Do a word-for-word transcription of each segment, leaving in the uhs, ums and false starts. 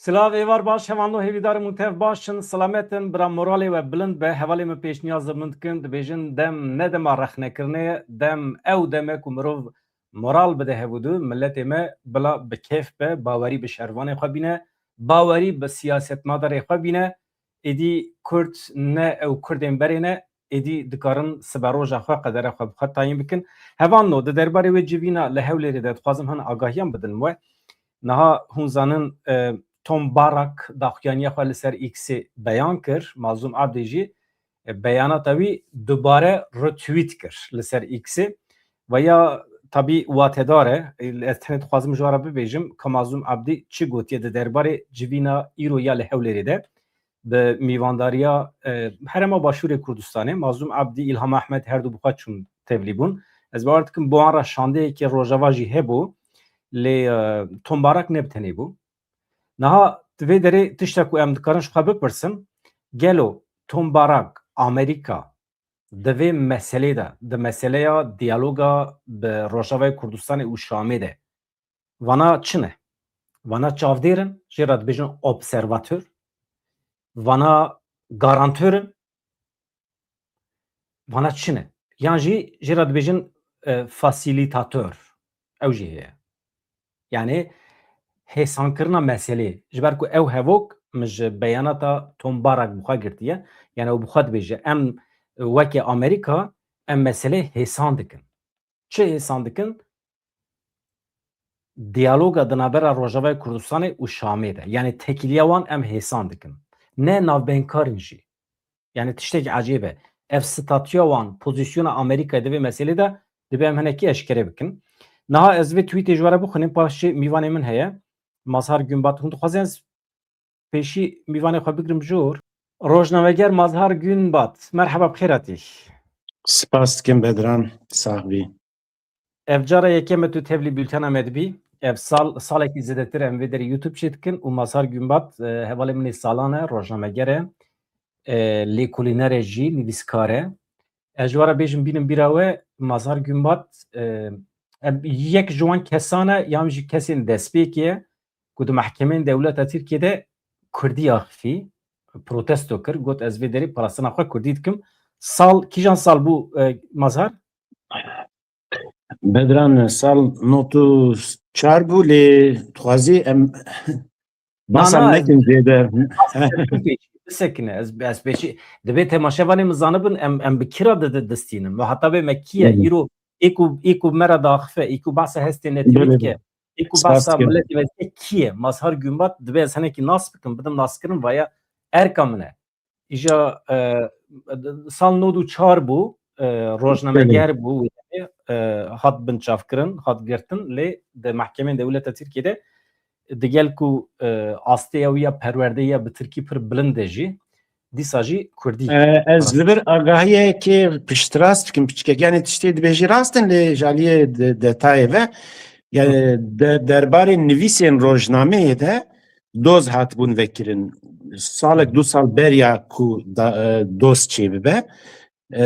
Silav, êvar baş, hevalno hêvîdar im hûn tev baş in, silamet in, bira moralê we bilind be. Hevalê min pêşniyaz li min dikin, dibêjin dem ne dema rexnekirinê ye, dem ew dem e ku mirov moral bide hev û du, miletê me bila bi kêf be, bawerî bi şervanê xwe bîne, bawerî bi siyasetmadarê xwe bîne. Êdî Kurd ne ew Kurdên berê ne, êdî dikarin siberoja xwe, qedera xwe bi xwe tayîn bikin. Hevalno, di derbarê wê civîna li Hewlêrê de dixwazim hin agahiyan bidin we. Niha hûn zanin, e, Tom Barak daxuyaniya xwe li ser X-ê beyan kir, Mazlûm Abdî jî, e, beyanata wî dubare retweet kir li ser X-ê. Ve ya tabî watedar e, e, ez tenê dixwazim ji we re bibêjim ka Mazlûm Abdî çi gotiye di derbarê civîna îro ya li Hewlêrê de bi mîvandariya, e, Herêma Başûrê Kurdistanê. Mazlûm Abdî, Îlham Ehmed her du bi xwe çûn tevlî bûn. Ez bawer dikim bi wan re şandeyekê Rojava jî hebû, lê, e, Tom Barak ne bi tenê bû. Niha di vê derê tiştek ku em dikarin ji xwe bipirsin, gelo Tom Barak, Amerîka di vê meselê de, di meseleya diyaloga bi Rojavayê Kurdistanê û Şamê de, vana çi ne? Vana çavdêr in, jê re dibêjin observator, vana garantor in, vana çi ne? Yan jî jê re dibêjin, e, fasilîtator. Ew jî heye. Yani hêsankirina meselê. Ji ber ku ew hevok min ji beyanata Tom Barak bi xwe girtiye. Yani ew bi xwe dibêje, em weke Amerîka em meselê hêsan dikin. Çi hêsan dikin? Diyaloga di navbera Rojavayê Kurdistanê û Şamê de. Yani tekiliya wan em hêsan dikin. Ne navbeynkar in jî. Yani tiştekî ecêb e. Ev statûya wan, pozîsyona Amerîkayê di vê meselê de dibe em hinekî eşkere bikin. Niha ez vê tweetê ji we re bixwînim, paşê mîvanê min heye. Mazhar Günbat, hûn dixwazin ez pêşî mîvanê xwe bigrim jor? Rojnameger Mazhar Günbat, merheba, bi xêr hatî. Spas dikim Bedran, sax bî. Ev cara yekem e tu tevlî bültena me dibî. Ev sal, salekî zêdetir em vê derê YouTube çê dikin û Mazhar Günbat, e, hevalê min ê salan e, rojnameger e, e, lêkolîner e jî, nivîskar e. Ez ji we re bêjim bînim bîra we, Mazhar Günbat, e, em, yek ji wan kesan e, yan jî kesên destpêkê ye ku di mehkemeyên dewleta Tirkiyê de Kurdî axifî, protesto kir, got, ez vê derê parastina xwe Kurdî dikim. Sal, kîjan sal bû, e, Mazhar? Bedran, sal nod û çar bû, lê dixwazî em Na, basa na, ez nekin zêde. Bisekine, ez, ez pêşî, divê temaşevanê min zanibin, em, em bi kî re di, di, distînin. Muhatabê me kî ye? Belê. Îro, ê ku, ê ku me re diaxife, ê ku behsa hestê netewî Belê. dike, ê ku Spas behsa dikim. miletê me dike, kî ye? Mazhar Günbat, divê ez hinekî nas bikim, bidim naskirin, vaya erka min e. Îja, e, sal nod û çar bû, e, rojnameger bû, e, hat binçavkirin, hat girtin, lê di mehkemeyên dewleta Tirkiyê de, digel ku, e, astêya wî ya perwerdeyê ya bi tirkî pir bilind e jî, dîsa jî kurdî. E, ez li vir agahiyekê piştrast bikim, piçkek. Yani tiştê dibêjî rast in, lê ji aliyê de-, detayê ve, yani Hı. de-, derbarê nivîsên rojnameyê de doz hatibûn vekirin. Salek, du sal beriya ku da-, e, doz çêbibe, e,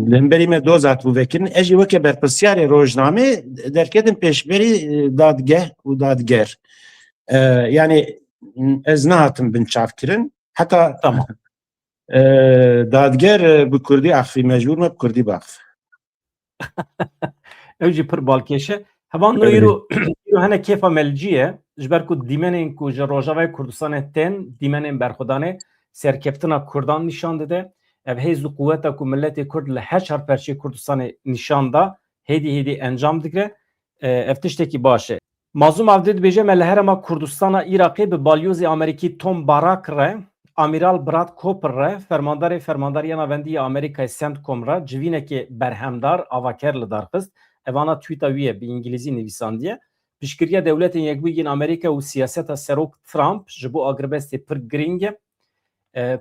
li hemberî me doz hatibû vekirin. Ez jî weke berpirsyarê rojnamê derketim pêşberî, e, dadgeh û dadger. E, yani ez nehatim binçavkirin. Heta Tamam. e, dadger, e, bi kurdî axifî, mecbûr me bi kurdî biaxifî. Ew jî pir balkêş e. Hevalno, Evet. îro, îro hene kêfa me li cî ye. Ji ber ku dîmenên ku ji Rojavayê Kurdistanê tên, dîmenên berxwedanê serkeftina Kurdan nîşan dide. Ev hêz û quweta ku miletê Kurd li her çar perçeyê Kurdistanê nîşan da, hêdî hêdî encam digre. E, ev tiştekî baş e. Mazlûm Avdî dibêje, me li herêma Kurdistana Iraqê bi balyozê Amerîkî Tom Barak re, Amîral Brad Cooper re, fermandarê Fermandariya Navendî ya Amerîkayê, CENTCOM re civînekê berhemdar, avaker li dar xist. Evana tweeta wî ye, bi îngilîzî nivîsandiye. Piştgiriya Dewletên Yekbûyî yên Amerîka û siyaseta Serok Trump ji bo agirbestê pir girîng e. E,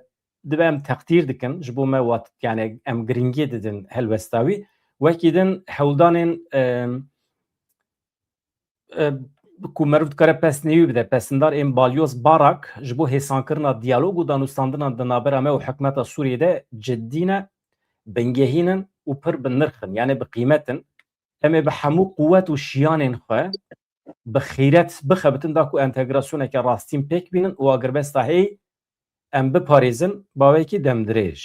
dibe em teqdîr dikin, ji bo me wat, yani em giringiyê didin helwesta wî. Wekî din hewldanên, e, e, ku meriv dikare pesnê wî bide, pesindar ên balyoz Barak ji bo hêsankirina diyalog û danûstandina di navbera me û hikûmeta Sûriyê de cidî ne, bingehîn in û pir bi nirx in, yani bi qîmet in. Em ê bi hemû quwet û şiyanên xwe bi xîret bixebitin da ku entegrasyoneke rastîn pêk bînin û agirbesta heyî em biparêzin, bawekî demdirêj.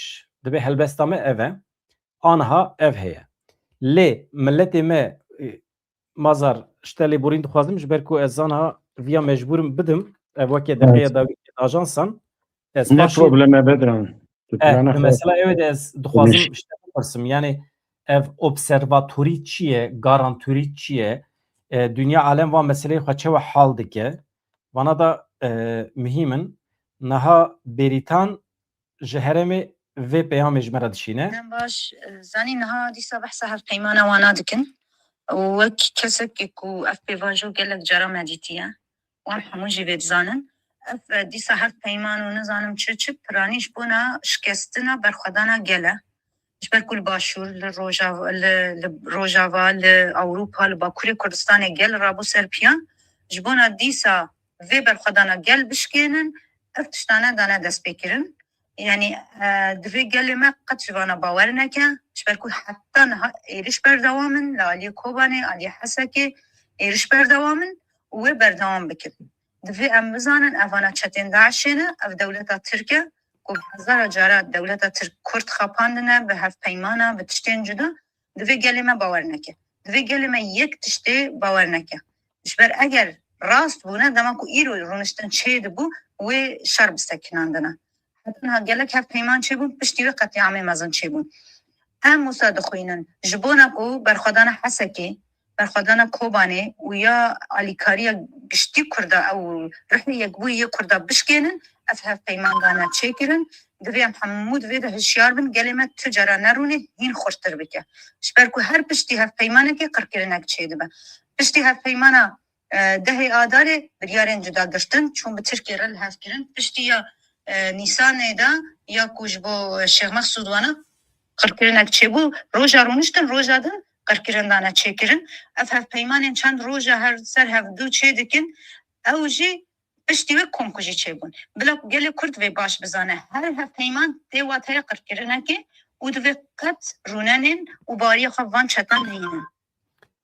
Dibê helbesta me ev e. Aniha ev heye. Lê miletê me, e, Mazar, ji te lêborîn dixwazim, ji ber ku ez zana viya mecbûrim bidim. Ev weke deqeya dawî ajansan. Ez Ne paşê probleme Bedran. Tu Eh, plana xwe mesela ew de ez dixwazim işte bipirsim. Yani ev observatorî çi ye, garantorî çi ye? E, dünya alem van meseleyê xwe çewe hal dike? Vana da, e, muhîm in. Niha Bêrîtan ji herêmê vê peyamê ji me re dişîne. Dem baş, e, zanî niha dîsa behsa hevpeymana wana dikin. Û wek kesekî ku ev pêvajo gelek cara me dîtiye. Wan hemû jî vê dizanin. Ev, e, dîsa hevpeyman û nizanim çi çi piranî ji bona şikestina berxwedana gel e. Ji ber ku li Başûr, li Rojava, li, li Rojava, li Ewropa, li Bakurê Kurdistanê gel rabû ser piyan. Ji bona dîsa vê berxwedana gel bişkênin, ev tiştane dane destpêkirin. Yanî, e, divê gelê me qet ji vana bawer neke, ji ber ku heta niha êriş berdewam in, li aliyê Kobanê, aliyê Hesekê êriş berdewam in û wê berdewam bikin. Divê em bizanin, evana çetên DAIŞê ne, ev dewleta Tirk e, ku bi hezara cara dewleta Tirk Kurd xapandine, bi hevpeymana, bi tiştên cuda, divê gelê me bawer neke. Divê gelê me yek tiştê bawer neke. Ji ber eger rast bûne, dema ku îro rûniştin çêdibû, wê şer bisekinandine. Heta niha gelek hevpeyman çêbûn, piştî wê qetlîamê mezin çêbûn. Em wisa dixwînin, ji bona ku berxwedana Hesekê, berxwedana Kobanê û ya alîkariya giştî Kurda ew ruhê yekbûyî yê Kurda bişkênin, ev hevpeyman dane çêkirin. Divê em hemû di vê de hişyar bin, gelê me tu cara nerûnê hîn xurttir bike. Ji ber ku her piştî hevpeymanekê qirkirinek çêdibe. Piştî hevpeymana, e, dehê Adarê biryarên cuda girtin, çûn bi Tirkiyê re li hev kirin. Piştî ya, e, Nîsanê de ya ku ji bo Şêx Mexsûd wana qirkirinek çêbû, roja rûniştin, roja din qirkirin dane çêkirin. Ev hevpeymanên çend roja her ser hevdu çê dikin, ew jî piştî wê komkujî çêbûn. Bila ku gelê Kurd vê baş bizane, her hevpeyman tê wateyê qirkirinekê û divê qet rûnenên û bariya xwe van çetan neynin.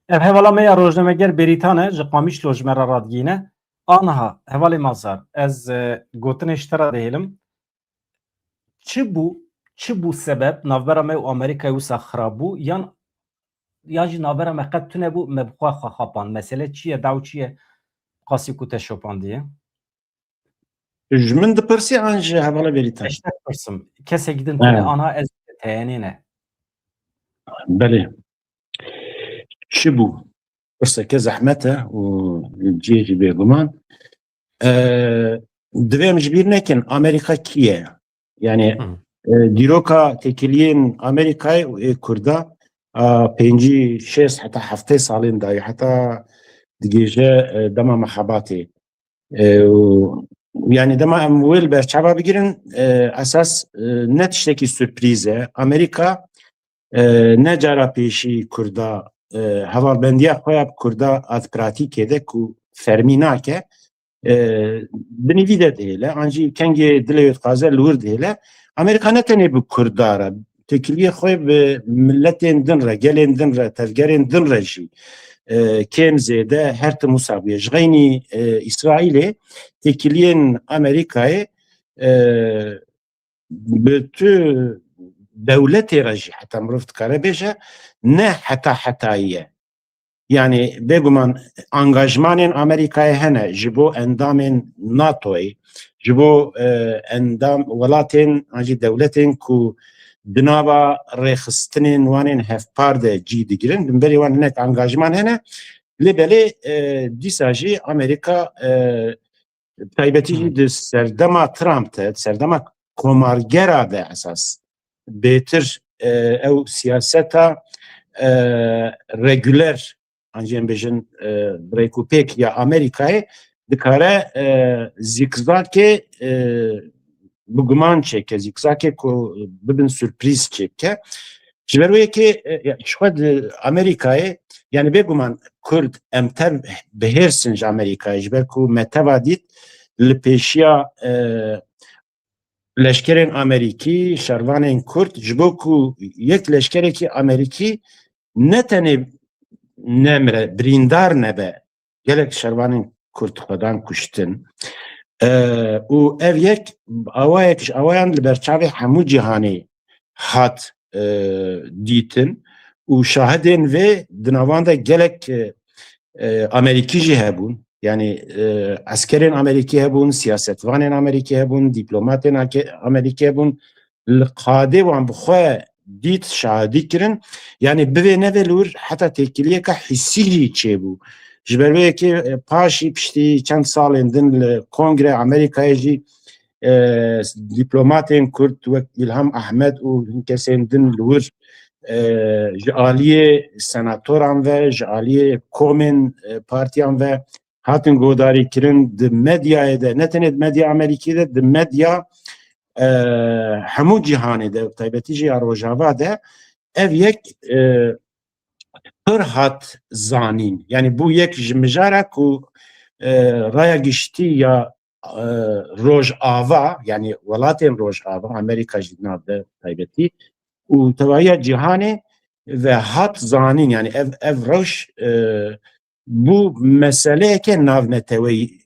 Ev hevala me ya rojnameger Bêrîtan e, ji Qamişlo ji me re radigihîne. Aniha, hevalê Mazar, ez, e, gotinê ji te re dihêlim. Çi bû, çi bû sebeb navbera me û Amerîkayê wisa xirab bû? Yan, yan jî navbera me qet tune bû, me bi xwe xwe xapand? Mesele çi ye, daw çi ye? Qasî ku te şopandiye? Ji min dipirsî an ji hevala Bêrîtan? Ez ji te dipirsim. Kesek din tune, He. Aniha ez ji te teyenê ne. Belê. Çi bû? Pirseke zehmet e û cihê jî bêguman. E, divê em ji bîr nekin, Amerîka kî ye? Yani, Hı. e, dîroka têkiliyên Amerîkayê û ê Kurda, a, pêncî, şêst heta heftê salên dayî, heta digêje, e, dema mehabatê. E, û, yani, dema em wê li berçava bigirin, e, esas, e, ne tiştekî surprîz e. Amerîka, e, ne cara pêşî Kurda, e, hevalbendiya xwe ya bi Kurda a di pratîkê de ku fermî nake, e, binî vî de dihêle, an jî kengê dilê wê dixwaze li wir dihêle. Amerîka ne tenê bi Kurda re, têkiliyê xwe bi miletên din re, gelên din re, tevgerên din re jî, e, kêm zêde her tim wisa bûye. Ji xeynî, e, Îsraîlê têkiliyên Amerîkayê, e, bi tu dewletê re jî heta mirov dikare bêje, ne heta hetayî ye. Yani bêguman angajmanên Amerîkayê hene ji bo endamên NATOyê, ji bo, e, endam welatên an jî dewletên ku di nava rêxistinên wan ên hevpar de cî digirin. Li berî wan hinek angajman hene. Lê belê, e, dîsa jî Amerîka, e, taybetî jî Hı. di serdema Trump de, di serdema komargera de esas bêtir, e, ew siyaseta, e, reguler, an jî em bêjin, e, bi rêk û pêk ya Amerîkayê dikare, e, zîkzakê, e, bi guman çêke, zîkzakê ku bibin surprîz çêke. Ji ber wê yekê, e, ya, ji xwe di Amerîkayê, yani bêguman Kurd em tev bihêrsin ji Amerîkayê, ji ber ku me teva dît li pêşiya, e, leşkerên Amerîkî, şervanên Kurd, ji bo ku yek leşkerekî Amerîkî ne tenê nemre, birîndar nebe, gelek şervanên Kurd xwedan kuştin. E, û ev yek awayek ji awayan li ber çavê hemû cîhanê hat, e, dîtin û şahidên vê di navan de gelek, e, e, Amerîkî jî hebûn. Yani, e, eskerên Amerîkî hebûn, siyasetvanên Amerîkî hebûn, dîplomatên ake-, Amerîkî hebûn. Li qadê wan bi xwe dît, şahidî kirin. Yani bivê nevê li wir heta têkiliyeke hissî jî çêbû. Ji ber vê yekê, e, paşî piştî çend salên din li Kongre Amerîkayê jî, e, dîplomatên Kurd wek Îlham Ehmed û hin kesên din li wir, e, ji aliyê senatoran ve, ji aliyê komên, e, partiyan ve hatin guhdarîkirin di medyayê de, ne tenê di medya Amerîkî de, di medya, e, hemû cîhanê de, taybetî jî ya Rojava de ev yek, e, pir hat zanîn. Yani bû yek ji mijara ku, e, raya giştî ya, e, Rojava, yani welatên Rojava, Amerîka jî nav de taybetî û tevahiya cîhanê ve hat zanîn. Yani ev, ev rewş, e, bû meseleyeke navneteweyî.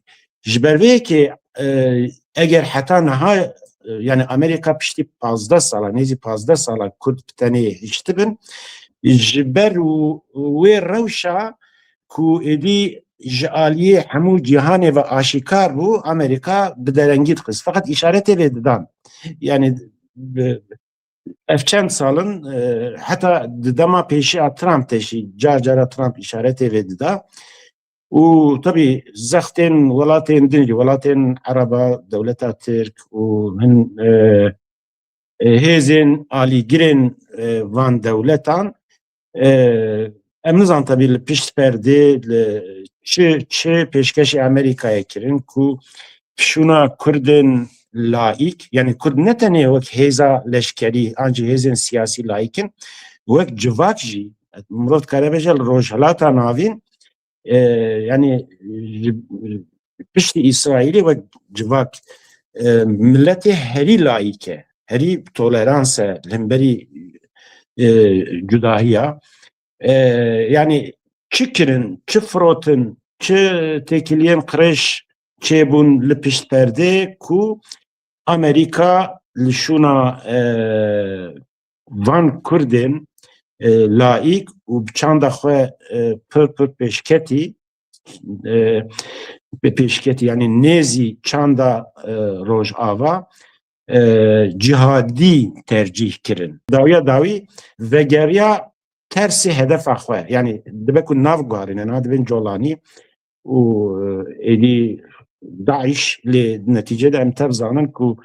Ji ber vê yekê, e, eger heta niha, e, yani Amerîka piştî pazdeh sala, nêzî pazdeh sala Kurd bi tenê hiştibin, ji ber û-, wê rewşa ku êdî ji aliyê hemû cîhanê ve aşîkar bû, Amerîka bi derengî dixist. Feqet îşaretê vê didan. Yani bi, ev çend sal in, e, heta di dema pêşiya Trump de jî car cara Trump îşaretê vê dida. Û tabî zextên welatên din jî, welatên Ereba, dewleta Tirk û hin, e, e, hêzên alîgirên, e, van dewletan, e, em nizan tabî li pişt perdê li çi, çi pêşkêşî Amerîkayê kirin ku pişûna Kurdên laîk, yani Kurd ne tenê wek hêza leşkerî an jî hêzên siyasî laîk in, wek civak jî, mirov dikare bêje li Rojhilata Navîn, e, yani ji, piştî Îsraîlê wek civak, e, miletê herî laîk e, herî tolerans e li hemberî, e, cudahiya. E, yani çi kirin, çi firotin, çi têkiliyên qirêj çêbûn li pişt perdê ku Amerîka li şûna, e, van Kurdên, e, laîk û bi çanda xwe, e, pir pir pêşketî, e, bi pêşketî, yani nêzî çanda, e, Rojava, e, cihadî tercîh kirin. Dawiya dawî vegeriya tersê hedefa xwe. Yani dibe ku nav guharîne, niha dibên colanî û, e, êdî DAIŞ, lê di netîcê de em tev zanin ku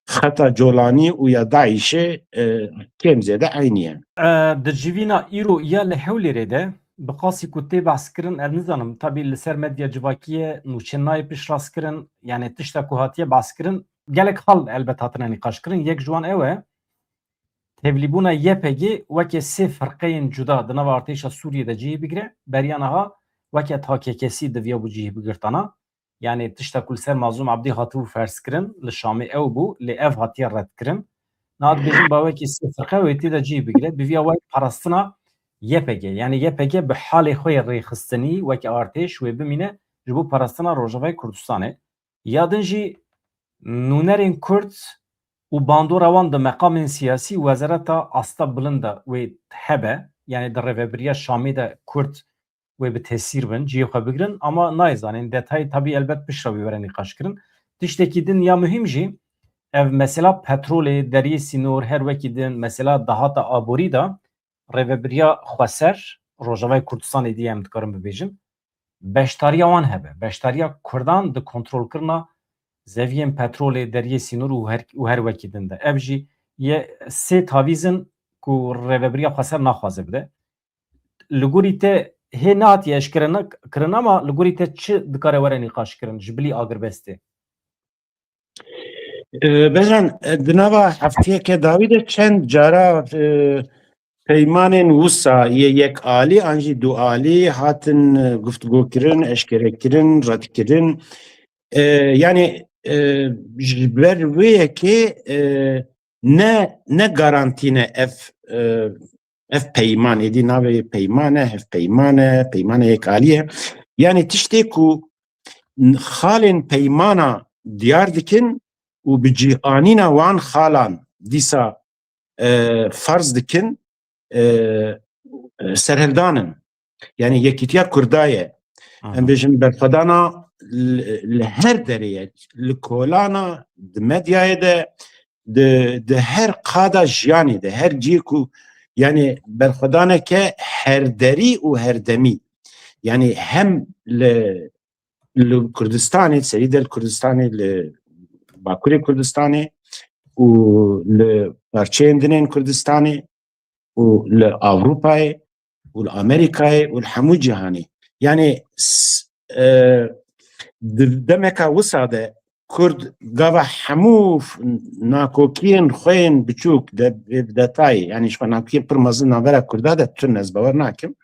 xeta colanî û ya DAIŞê, e, kêm zêde eynî ye. E, di civîna îro ya li Hewlêrê de bi qasî ku tê behs kirin, ez nizanim, tabî li ser medya civakî ye, nûçe nayê piştrast kirin, yani tişta ku hatiye behs kirin, gelek hal elbet hatine nîqaş kirin. Yek ji wan ew e, tevlîbûna Y P G weke sê firqeyên cuda di nava artêşa Sûriyê de cihê bigire, beriya niha weke T K K'sî diviyabû cihê bigirtana. Yani tişta ku li ser Mazlûm Ebdî hatibû ferzkirin, li Şamê ew bû, lê ev hatiye redkirin. Niha dibêjin ba wekî sê firqe wê tê de cihê bigire, bi viya wek parastina Y P G. Yani Y P G bi halê xwe yê rêxistinî weke artêş wê bimîne ji bo parastina Rojavayê Kurdistanê. Ya din jî nûnerên Kurd û bandora wan di meqamên siyasî û wezareta asta bilind de wê hebe, yani di rêvebiriya Şamê de Kurd wê bi tesîr bin, cihê xwe bigirin, ama nayê zanîn. Detayê tabî elbet piştre wê were nîqaşkirin. Tiştekî din ya muhîm jî, ev mesela petrolê, deriyê sînor, her wekî din, mesela dahata aborî de rêvebiriya xweser, Rojavayê Kurdistanê diye em dikarin bibêjin, beşdariya wan hebe. Beşdariya Kurdan di kontrolkirina zeviyên petrolê, deriyê sînor û her, û her wekî din de. Ev jî ye sê tavîz in ku rêvebiriya xweser naxwaze bide. Li gorî te hê nehatiye eşkere ne-, kirin, ama li gorî te çi dikare were nîqaşkirin ji bilî agirbestê? E, Bezan, e, di nava heftiyeke dawî de çend cara, e, peymanên wisa yê yek alî an jî du alî hatin, e, guftûgokirin, eşkerekirin, redkirin. E, yani, e, ji ber wê yekê, e, ne, ne garantî ne ev, e, ev peyman, êdî navê peyman e, hevpeyman e, peymana yekalî ye. Yani tiştê ku xalên peymana diyar dikin û bi cih anîna wan xalan dîsa, e, ferz dikin, e, serhildan in. Yani yekîtiya Kurda ye. Em bêjin berxwedana li, li her derê ye, li kolana, di medyayê de, di, di her qada jiyanê de, her cihê ku, yani berxwedaneke herderî û herdemî. Yani hem li, li Kurdistanê, serî de li Kurdistanê, li Bakurê Kurdistanê û li parçeyên din ên Kurdistanê û li Ewropayê û li Amerîkayê û li hemû cîhanê. Yani s-, e, di demeka wisa de Kurd gava hemû f-, nakokiyên xwe yên biçûk de, bi detayê, yani ji xwe nakokiyên pir mezin navbera Kurda de tune, ez bawer nakim,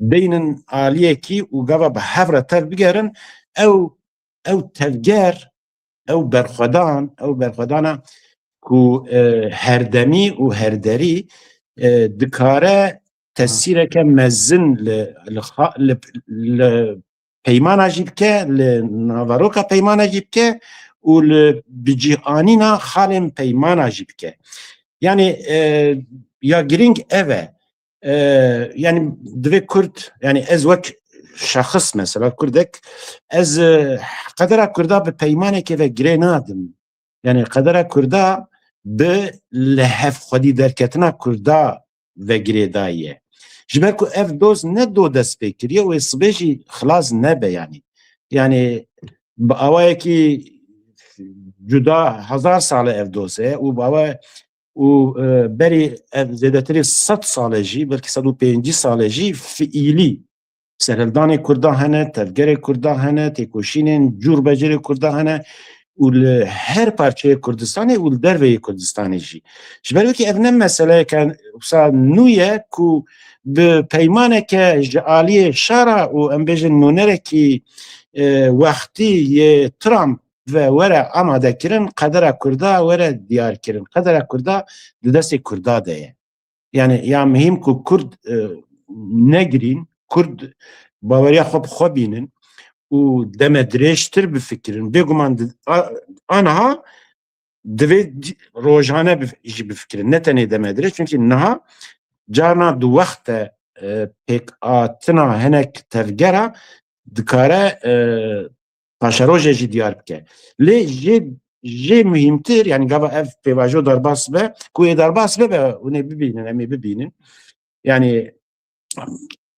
deynin aliyekî û gava bi hev re tev bigerin, ew, ew tevger, ew berxwedan, ew berxwedana ku, e, herdemî û herderî, e, dikare tesîreke mezin li, li xa-, li, li peymana jî bike, li naveroka peymana jî bike û li bicîhanîna xalên peymana jî bike. Yani, e, ya girîng ev e. E, yani divê Kurd, yani ez wek şexis mesela Kurdek, ez, e, qedera Kurda bi peymanekê ve girê nadim. Yani qedera Kurda bi li hev xwedî derketina Kurda ve girêdayî ye. Ji ber ku ev doz ne do dest pê kiriye û ê sibê jî xilas nebe yani. Yani bi awayekî cuda hezar sal e ev doz e û bi awa û, e, berî ev zêdetirî sed sal e jî, belkî sed û pêncî sal e jî fiîlî serhildanê Kurda hene, tevgerê Kurda hene, têkoşînên cûrbecêrê Kurda hene û li her parçeyê Kurdistanê û li derveyê Kurdistanê jî. Ji ber wekî ev ne meseleyeke wisa nû ye ku bi peymaneke ji aliyê şara û em bêjin nûnerekî, e, wextî yê Trump ve were amadekirin, qedera Kurda were diyarkirin. Qedera Kurda di destê Kurda de ye. Yani ya muhîm ku Kurd, e, negirîn, Kurd baweriya xwe bi xwe bînin û deme dirêjtir bifikirin. Bêguman di-, a-, aniha divê di-, rojane bif-, jî bifikirin. Ne tenê deme dirêj, çünkü niha carna di wexte, e, pêkhatina hinek tevgera dikare, e, paşerojê jî diyar bike. Lê jê, jê muhîmtir, yani gava ev pêvajo derbas be, ku ê derbas bibe, hûn ê bibînin, em ê bibînin. Yani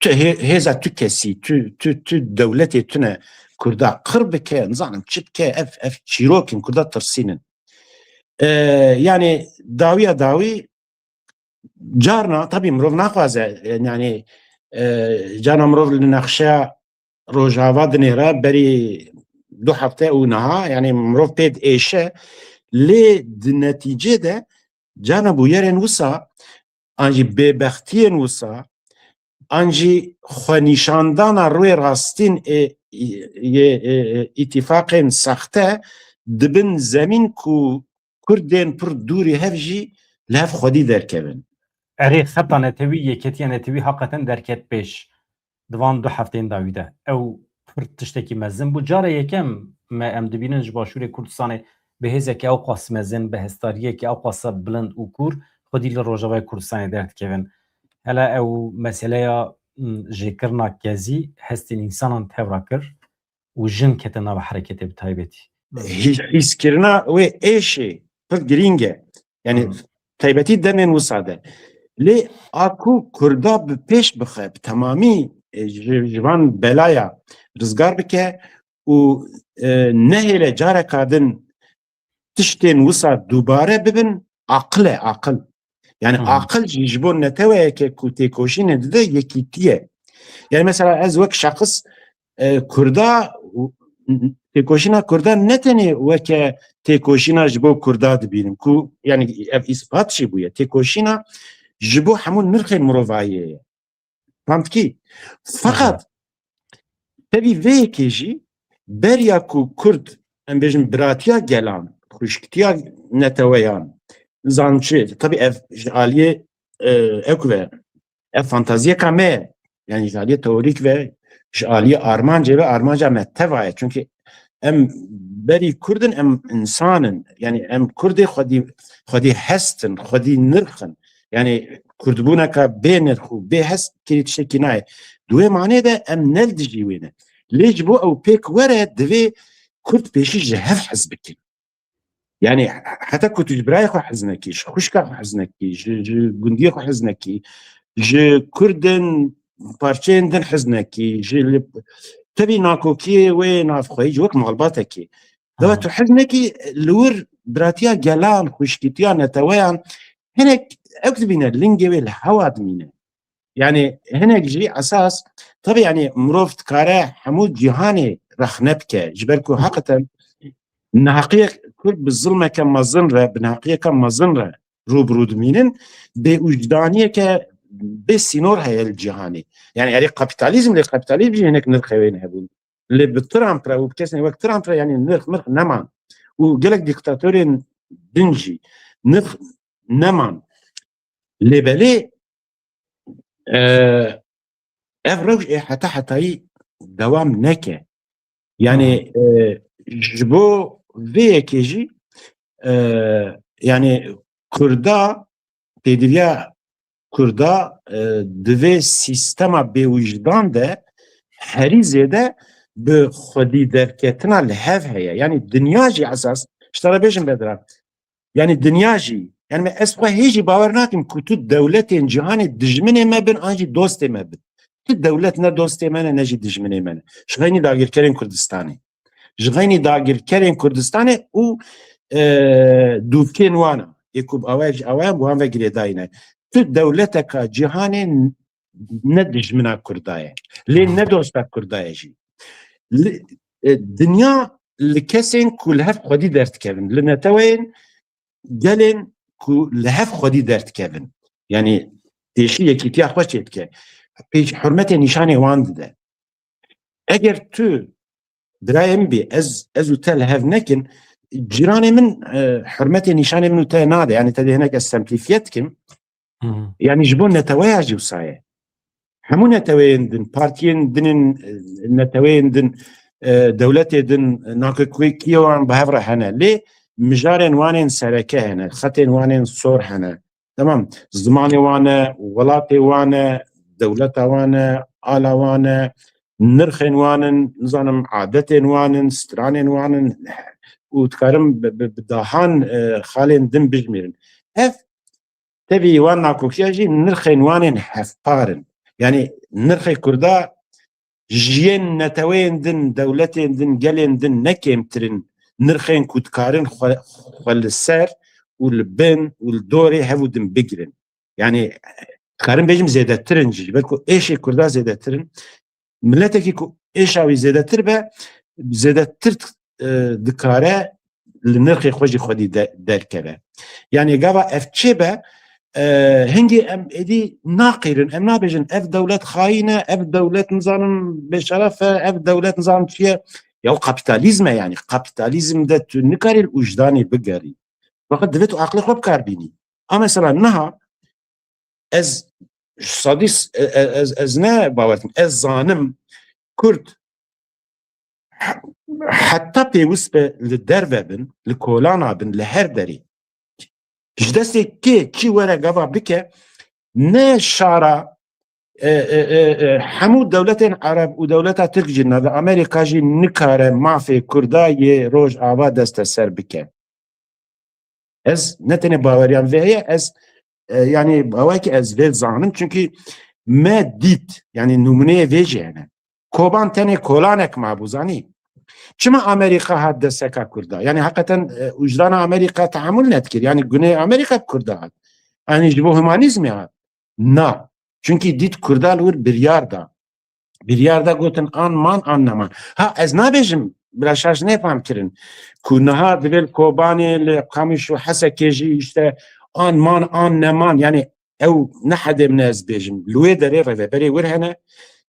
tu hê-, hêza tu kesî, tu, tu, tu dewletê tune Kurda qir bike, nizanim çi bike, ev, ev çîrok in, Kurda tirsînin. E, yani dawiya dawî carna, tabii mirov naxwaze, e, yani, e, carna mirov li nexşeya Rojava dinêre berî du hefte û niha, yani mirov pê diêşe, lê di netîcê de carna bûyerên wisa, an jî bêbextiyên wisa, an jî xwenîşandana rûyê rastîn ê, ê, ê, ê, îtîfaqên sexte dibin zemîn ku Kurdên pir dûrî hev jî li hev xwedî derkevin. Erê, xeta netewî, yeketiya netewî haqeten derket pêş di van du hefteyên dawî de. Ew pir tiştekî mezin bû. Cara yekem me em dibînin ji Başûrê Kurdistanê bi hêzeke ewqas mezin, bi hezdariyeke ewqasa bilind û kûr xwedî li Rojavayê Kurdistanê derdikevin. Hele ew meseleya, m, jêkirina kezî hestên însanan tevra kir û jin kete nava hereketê bi taybetî. Hîs-, hîskirina wê êşê pir girîng e. Yani Hı. taybetî demên wisa de. Lê a ku Kurda bi pêş bixe, bi temamî, e, ji, ji van belaya rizgar bike û, e, nehêle careka din tiştên wisa dubare bibin, aqil e, aqil. Yani Hı. aqil jî ji bo neteweyeke ku têkoşînê dide yekîtî ye. Yani mesela ez wek şexis, e, Kurda, têkoşîna Kurda ne tenê weke têkoşîna ji bo Kurda dibînim ku, yani ev îspat jî bûye. Têkoşîna ji bo hemû nirxên mirovayiyê ye. Mantikî. Feqet Aha. tevî vê yekê jî beriya ku Kurd, em bêjin biratiya gelan, xwişktiya neteweyan, zançi, tabii ev ji aliyê, e, ew ku ve, ev fantaziyeka me ye. Yani ji aliyê teorîk ve Ji aliyê armancê ve armanca me teva ye. Çunkî em berî Kurd in, em însan in. Yanî em Kurdê xwedî, xwedî hest in, xwedî nirx in. Yanî Kurdbûneka bê nirx û bê hest kirî tiştekî nayê. Di wê manê de em ne li dijî wê ne. Lê ji bo ew pêk were, divê Kurd pêşî ji hev hez bikin. Yanî heta ku tu ji birayê xwe hez nekî, ji xwişka xwe hez nekî, ji, ji gundiyê xwe hez nekî, ji Kurdên parçeyên din hez nekî, ji li tevî nakokiyê wê navxweyî, ji wek malbatekê. Deva tu hez nekî, li wir biratiya gelan, xwişkîtiya neteweyan, hinek ew dibîne, lingê wê li hewa dimîne. Yanî hinek jî esas, tabii, yanî mirov dikare hemû cîhanê rexne bike. Ji ber ku heqeten neheqiyek Kurd bi zilmeke mezin re, bi neheqiyeke mezin re rû bi rû dimînin, bêwijdaniyeke bê sînor heye li cîhanê. Yanî erê kapîtalîzm, lê kapîtalîzm jî hinek nirxê wê hebûn. Lê bi Trump re û bi kesên wek Trump re, yanî nirx mirx neman. Û gelek dîktatorên din jî nirx neman. Lê belê, e, ev rewş ê heta hetayî dewam neke. Yanî, e, ji bo vê yekê jî, e, yanî Kurda, pêdiviya Kurda, e, di vê sîstema bêwijdan de herî zêde bi xwedî derketina li hev heye. Yanî dinya jî esas, ji te re bêjim Bedran, yanî dinya jî, yanî me ez xwe hê jî bawer nakim ku tu dewletên cîhanê dijminê me bin an jî dostê me bin. Tu dewlet ne dostê me ne, ne jî dijminê me ne. Ji xeynî dagirkerên Kurdistanê. Ji xeynî dagirkerên Kurdistanê û, e, dûvkên wan a. Ê ku bi awayek ji awayan bi wan ve girêdayî ne. Tu dewleteka cîhanê ne dijmina Kurda ye. Lê ne dosta Kurda ye jî. Li, e, dinya li kesên ku li hev xwedî derdikevin, li neteweyên gelên ku li hev xwedî derdikevin. Yanî pêşî yekîtiya xwe çêdike. Pêş hurmetê nîşanê wan dide. Eger tu birayê min bî, ez, ez û te li hev nekin, cîranê min, e, hurmetê nîşanê min û te nade. Yanî te dê hinek ez semplîfiye dikim. Hı hı. Yanî ji bo neteweya jî wisa ye. Hemû neteweyên din, partiyên din in, e, neteweyên din, e, dewletê din, e, nakokiyê wan bi hev re hene. Lê mijarên wan ên sereke hene, xetên wan ên sor hene. Tamam, zimanê wan e, welatê wan e, dewleta wan e, ala wan e, nirxên wan in, nizanim adetên wan in, stranên wan in û dikarim bi, bi, bi dahan, e, xalên din bijmêrin. Ev tevî wan nakokiya jî nirxên wan ên hevpar in. Yanî nirxê Kurda ji yên neteweyên din, dewletên din, gelên din ne kêmtir in nirxên ku dikarin xwe, xwe li ser û li bin û li dorê hev û din bigirin. Yanî dikarim bêjim zêdetir in jî. Ji ber ku êşê Kurda zêdetir in. Miletekî ku êşa wî zêdetir be, zêdetir, e, dikare li nirxê xwe jî xwedî de-, derkeve. Yanî gava ev çê be, e, hingê em êdî naqîrin, em nabêjin ev dewlet xayîn e, ev dewlet nizanim bêşeref e, ev dewlet nizanim çi ye. Ya kapîtalîzm e yanî. Kapîtalîzm de tu nikarî li wijdanê bigerî. Fakat divê tu aqlê xwe bi kar bînî. A mesela niha ez sadî s-, e-, e-, ez, ez ne bawer dikim. Ez zanim Kurd he-, heta pêwist be li derve bin, li kolana bin, li her derê. Ji destê kê çi were gava bike, ne şara, e, e, e, e, hemû dewletên Ereb û dewleta Tirk jî nave Amerîka jî nikare mafê Kurda yê Rojava desteser bike. Ez ne tenê baweriyan vê heye, ez, e, yanî awayekî ez vê zanim, çunkî me dît, yanî nûmuneyê vê jî hene. Koban tenê kolanek mabû, zanî. Çima Amerîka hat desteka Kurda? Yanî heqeten, e, wijdana Amerîka tehemûl nedikir. Yanî gunê Amerîka bi Kurda hat. Yanî ji bo humanîzmê hat. Na. Çunkî dît Kurda li wir biryar da. Biryar da gotin an man an neman. Ha, ez nabêjim, bira şaş nefam kirin, ku niha divê li Kobanê, li Qamiş û Hesekê jî işte an man an neman, yanî ew ne hedê min e ez bêjim. Li wê derê rêveberê wir hene,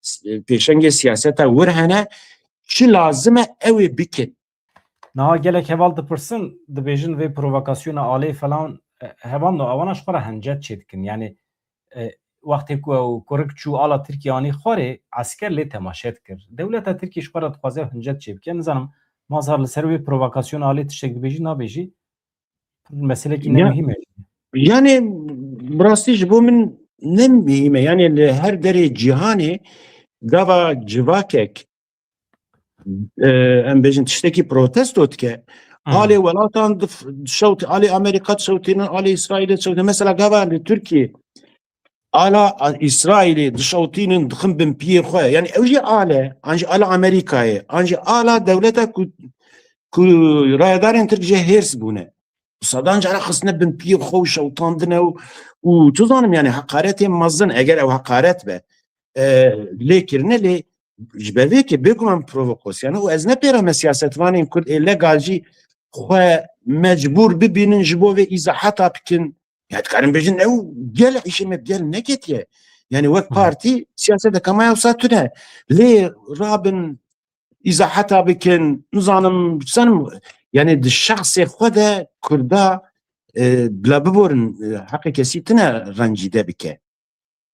s-, pêşengê siyaseta wir hene, çi lazim e ew ê bikin. Niha gelek heval dipirsin, dibêjin vê provokasyona alê falan, e, hevalno, ewana ji xwe re hencet çêdikin. Yanî, e, wextê ku ew kurik çû ala Tirkiye anî xwarê, esker lê temaşe dikir. Dewleta Tirkiye ji xwe re dixwaze hincet çêbike. Nizanim, Mazhar, li ser wê provokasyona alê tiştek dibêjî, nabêjî? Pir meselekî ne Ya- muhîm e. Yani, bi rastî ji bo min ne muhîm e. Yani, li her derê cîhanê gava civakek, e, em bêjin, tiştekî protesto dike. Hı. Alê welatan dif-, dişewt-, alê Amerîka dişewtînin, alê Îsraîlê dişewtînin. Mesela gava li Tirkiye ala a-, Îsraîlê dişewtînin, dixin bin piyê xwe. Yani ew jî ale, an jî ala Amerîkayê, an jî ala dewleta ku, ku rayedarên Tirk jê hêrs bûne. Sadan cara xistine bin piyê xwe û şewtandine û, û tu zanim, yani heqaretê mezin, eger ew heqaret be, e, lê kirine, lê ji ber vê yekê bêguman provokasyon e û ez ne pêra me siyasetvanên Kurd ê legal jî xwe mecbûr bibînin ji bo vê îzahata bikin. Ya dikarin bêjin ew gel îşê me bi gel neketiye. Yani wek Hı. partî siyaseteke me wisa tune. Lê rabin îzahata bikin, nizanim, sanim, yani di şexsê xwe de Kurda, e, bila biborin, e, heqê kesî tune rencîde bike.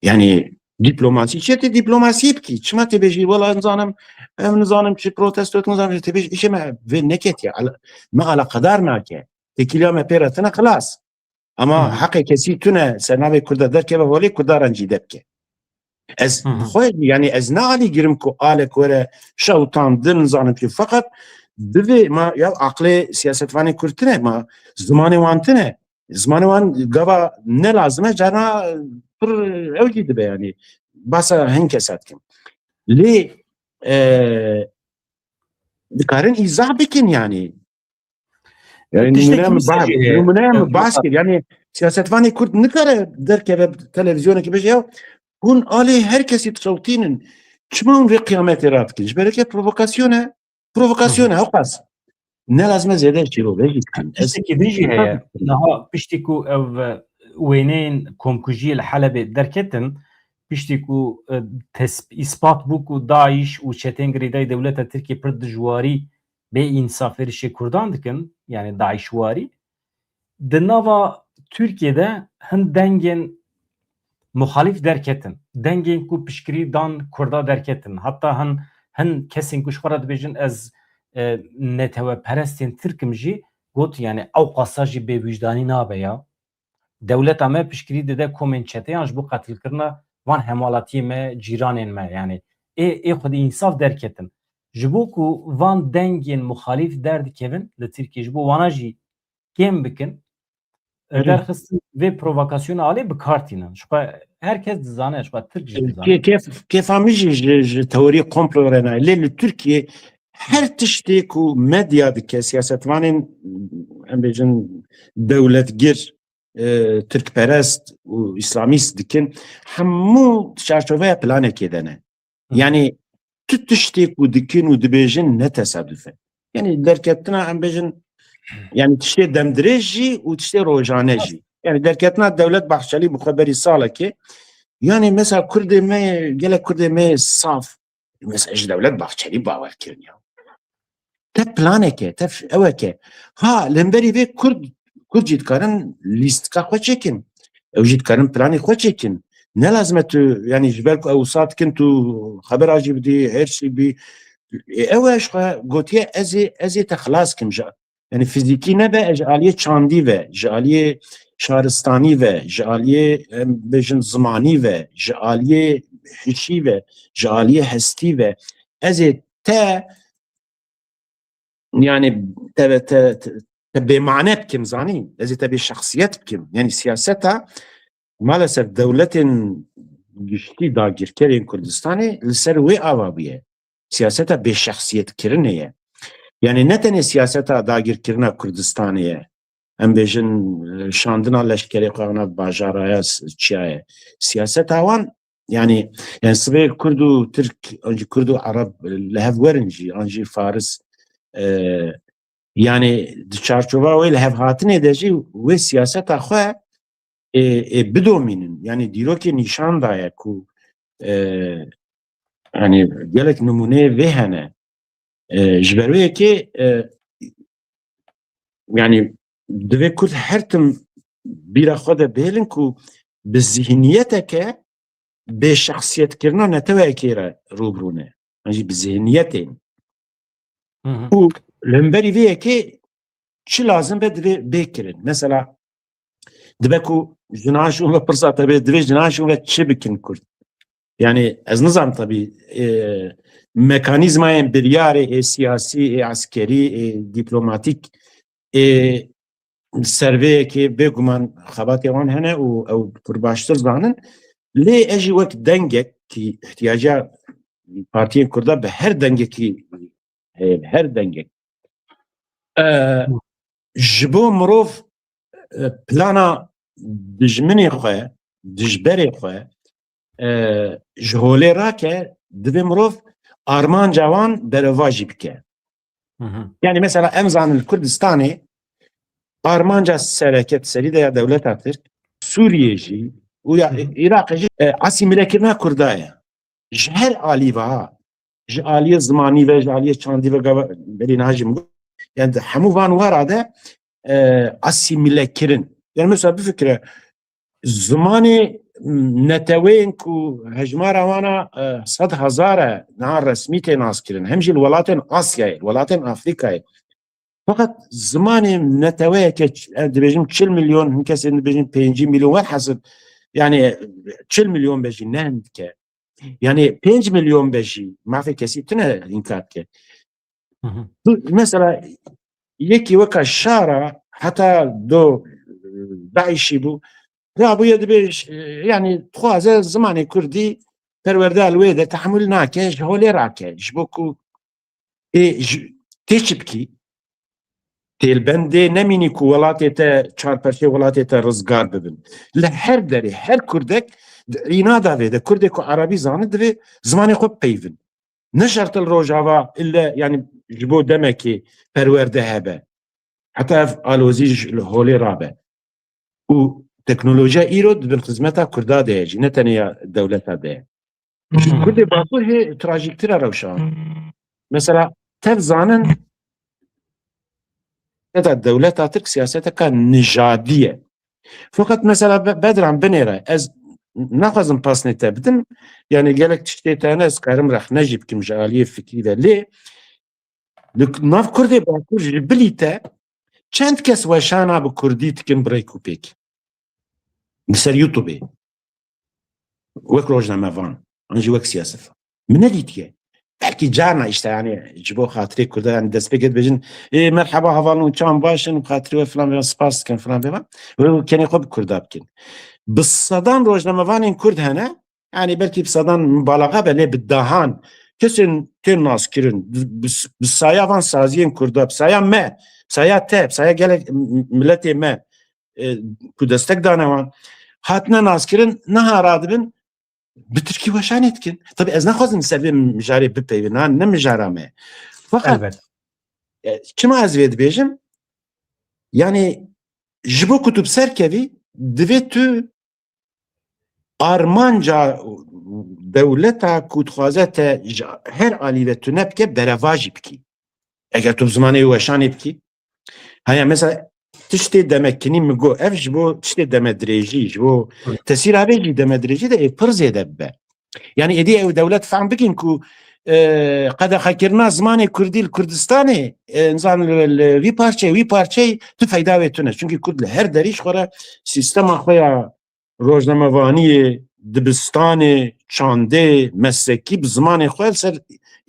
Yani diplomasî çi tê diplomasî bikî? Çima tê bêjî, wela nizanim, em nizanim çi protesto dikin, nizanim çi, tê bêjî, îşê me vê neketiye. Ala-, me alaqedar nake. Têkiliya me pê re tine, xilas. Ama Hı hı. heqê kesî tune ser navê Kurda derkeve holê, Kurda rencîde bike. Ez Hı hı. bi xwe, yani ez ne alî girim ku alek were şewtandin, nizanim çi. Feqet divê ma ya aqlê siyasetvanê Kurd tune, ma zimanê wan tune. Zimanê wan gava ne lazim e, carna pir ew jî dibe, yani basa hin kesa dikim. Lê, e, dikarin îzah bikin yani. Yani Tiştekî nûmûneya min wisa bahs, jî heye. nûmûneya min Evet, bahs kir. Yani siyasetvanê Kurd nikare derkeve televizyonekê bêje ya hûn alê her kesî dişewtînin. Çima hûn vê qiyametê radikin? Ji ber yekê provokasyon e. Provokasyon e, Hı hı. ew qas. Ne lazim e zêde şîrove jî bikin. Ez Tiştekî din jî heye. Niha piştî ku ev, e, wêneyên komkujiyê li Helebê derketin, piştî ku, e, tesp-, îspat bû ku DAIŞ û çeteyên girêdayî dewleta Tirkiyê pir dijwarî bê însaf êrişê Kurdan dikin, yani DAIŞ warî, di nava Tirkiyê de hin dengên muxalîf derketin. Dengên ku piştgirî dan Kurda derketin. Heta hin, hin kesên ku ji xwe re dibêjin ez, e, neteweperestên Tirk im jî got, yani ew qasa jî bêwijdanî nabe ya. Dewleta me piştgirî dide komên çeteyan ji bo qetilkirina van hemalatiyê me, cîranên me. Yani ê, ê xwedî însaf derketin. Ji bo ku van dengên muxalîf derdikevin li Tirkiyê, ji bo wana jî kêm bikin, Erê. derxistin vê provokasyona alê bi kar tînin. Ji xwe her kes dizane, ji xwe Tirk jî dizane. Kê-, kêf-, kêfa min jî ji, ji teorî komplo re nayê. Lê li Tirkiyê her tiştê ku medya dike, siyasetvanên, em bêjin, dewletgir, e, tirkperest û îslamîst dikin, hemû di çarçoveya planekê de ne. Hı. Yani tu tiştê ku dikin û dibêjin ne tesaduf e. Yani derketina, em bêjin, yani tiştê demdirêj jî û tiştê rojane jî. Yani derketina Dewlet Bahçelî bi xwe berî salekê, yani mesela Kurdê me, gelek Kurdê me saf, mesela ji Dewlet Bahçelî bawer kirin ya. Te planeke, te f-, eweke. Ha, lemberî vê Kurd, Kurd jî dikarin lîstika xwe çêkin. Ew jî dikarin planê xwe çêkin. Ne lazim e tu, yani ji ber ku ew wisa dikin tu xebera jî bidî, her şey bî. E, ew e ji xwe gotiye ez ê, ez ê te xilas kim ji, yani fizîkî nebe, ji aliyê çandî ve, ji aliyê şaristanî ve, ji aliyê, em bêjin, zimanî ve, ji aliyê hişî ve, ji aliyê hestî ve, ez ê te, yani te, te, te, te bêmane bikim, zanî? Ez ê te bêşexsiyet bikim. Yani siyaseta maalesef dewletên giştî dagirkerên Kurdistanê li ser wê ava bûye. Siyaseta bêşexsiyetkirinê ye. Yani ne tenê siyaseta dagirkirina Kurdistanê ye. Em bêjin, e, şandina leşkerê xwe nav bajaraya s-, çiya ye. Siyaseta wan, yani, yani sibê Kurd û Tirk, an jî Kurd û Ereb, e, li hev werin jî, an jî Faris, e, yani di çarçova wê li hev hatinê de jî wê siyaseta xwe ê, ê bidomînin. Yani dîrokê nîşan daye ku, e, yani gelek nimûneyê vê hene. E, ji ber wê yekê, e, yani divê Kurd her tim bîra xwe de bihêlin ku bi zihniyeteke bêşexsiyetkirina neteweyekê re rû bi rû ne. An jî bi zihniyetên. Û li hemberî vê yekê çi lazim be divê bê kirin. Mesela dibe ku jinan ji û ve pirsa te bê, divê jinan ji û ve çi bikin Kurd? Yani ez nizam tabii, e, mekanîzmayên biryarê ê siyasî, ê eskerî, ê dîplomatîk, ê ser vê yekê bêguman xebatê wan hene û ew pir baştir zanin. Lê ez jî wek dengek ki ihtiyaca partiyên Kurda bi her dengekî heye, bi her dengek. E, ji bo mirov, e, plana dijminê xwe, dijberê xwe, e, ji holê rake, divê mirov armanca wan berevajî bike. Hı hı. Yani mesela em zanin li Kurdistanê armanca sereke di serî de ya dewleta Tirk, Sûriyê jî û ya Hı hı. Iraqê jî, e, asîmîlekirina Kurda ye. Ji her alî ve ha, ji aliyê zimanî ve, ji aliyê çandî ve gava berî niha jî min got, yani di hemû van wara de, e, asîmîlekirin. Yani mesela bifikire, zimanê neteweyên ku hejmara wana, e, sed hezar e, niha resmî tê naskirin. Hem jî li welatên Asyayê, li welatên Afrîkayê. Feqet zimanê neteweyeke ç-, e, dibêjim çil milyon, hin kesên dibêjin pêncî milyon, werhesib, yani çil milyon be jî ne hin dike. Yani pênc milyon be jî, mafê kesî tune înkar dike. Hı hı. Tu, mesela yekî weka Şara heta do, e, DAIŞî bû, rabûye dibê, e, yani dixwaze zimanê Kurdî perwerde li wê de tehemûl nake, ji holê rake. Ji bo ku ê ji, tê çi bikî? Têlbendê nemînî ku welatê te, çarperçê welatê te rizgar bibin. Li her derê, her Kurdek di înada vê de, Kurdê ku Erebî zane, divê zimanê xwe bipeyvin. Ne şert li Rojava ille, yani ji bo demekê perwerde hebe. Heta ev alozî ji li holê rabe. Û teknolojiya îro di bin xizmeta Kurda de ye jî, ne tenê ya dewleta de ye. Ji Kurdê Bakur hê trajîktir e rewşa. Mesela tev zanin, siyaseta dewleta Tirk siyaseteka nijadî ye. Fakat mesela Be-, Bedran binêre, ez naxwazim pasnê te bidim, yani gelek tiştê te hene, ez karim rexne jî bikim ji aliyê fikrî de, lê li nav Kurdê Bakur ji bilî te çend kes weşana bi Kurdî dikin bi rêk û pêk? Li ser YouTubeê. Wek rojnamevan, an jî wek siyasetvan. Min nedîtiye. Belkî carna işte, yani ji bo xatirê Kurda, yani destpêkê dibêjin, "Ê, merheba, hevalno, çawan baş in, xatirê we filan, filan, spas dikin, filan, filan." Wê kenê xwe bi Kurda bikin. Bi sedan rojnamevanên Kurd hene, yani belkî bi sedan mubalaxa be, lê bi dehan kesên tên naskirin, bi, bi saya van saziyên Kurda, bi saya me, bi saya te, bi saya gelek m-, miletê me, e, ku destek dane wan, hatine naskirin, niha radibin, bi tirkî weşanê dikin. Tabii ez naxwazim ser vê mijarê bipeyvin, ha, ne mijara me ye. Fakat, Elbet. E, çima ez vê dibêjim? Yani ji bo ku tu bi ser kevî, divê tu armanca dewleta ku dixwaze te ji her alî ve tune bike, berevajî bikî. Eger tu bi zimanê wê weşanê bikî, haya mesela tiştê demekinî min got, ev ji bo tiştê demedirêjî, ji bo tesîra vê jî demedirêjî de ê pir zêde bibe. Yani êdî ew dewlet fehm bikin ku, e, qedexekirina zimanê Kurdî li Kurdistanê, e, nizam li, li vî parçeyê, wî parçeyê tu feyda wê tune. Çünkü Kurd li her derî ji xwe re sîstema xwe ya rojnamevaniyê, dibistanê, çandê, meslekî bi zimanê xwe li ser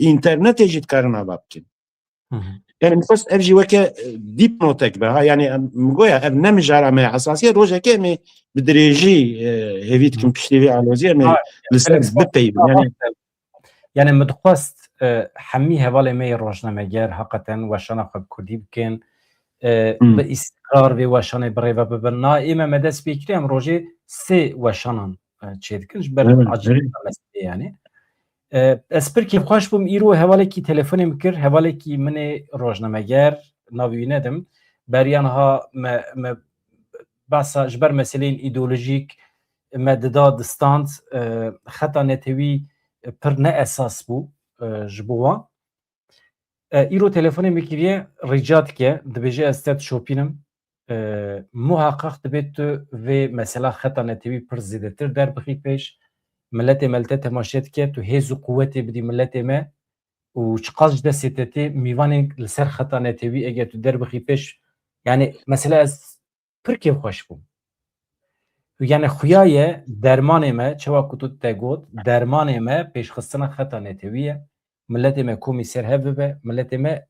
înternetê jî dikarin ava bikin. Hı hı. Yani min xwest ev jî weke, e, dîpnotek be, ha, yani em, min goya ev ne mijara me ya esasî ye, rojekê em ê bi dirêjî, e, hêvî dikim piştî vê aloziyê em ê Ha, li ser evet, bipeyvin. Yani Yani min dixwest, e, hemî hevalê me yê rojnameger heqeten weşana xwe bi kurdî bikin, e, Hmm. bi îstikrar vê weşanê bi rê ve bibin. Na ême me dest pê kiriye, em rojê sê weşanan, e, çêdikin. Ji ber Evet, acîl evet. meselê yani. E, ez pir kêfxweş bûm, îro hevalekî telefonê min kir, hevalekî min ê rojnameger, navê wî nedim. Beriya niha me, me behsa ji ber meseleyên îdeolojîk me dida distand, e, xeta netewî pir ne esas bû, e, ji bo wan. E, îro telefonê min kiriye, rica dike, dibêje ez te dişopînim. E, muheqeq dibê tu vê mesela xeta netewî pir zêdetir derbixî pêş. Miletê me li te temaşe dike, tu hêz û quwetê bidî miletê me û çiqas ji destê te tê, mîvanên li ser xeta netewî, eger tu derbixî pêş, yani mesela ez pir kêfxweş bûm. Yani xuya ye dermanê me, çawa ku tu te got, dermanê me pêşxistina xeta netewî ye. Miletê me komî ser hev bibe, miletê me,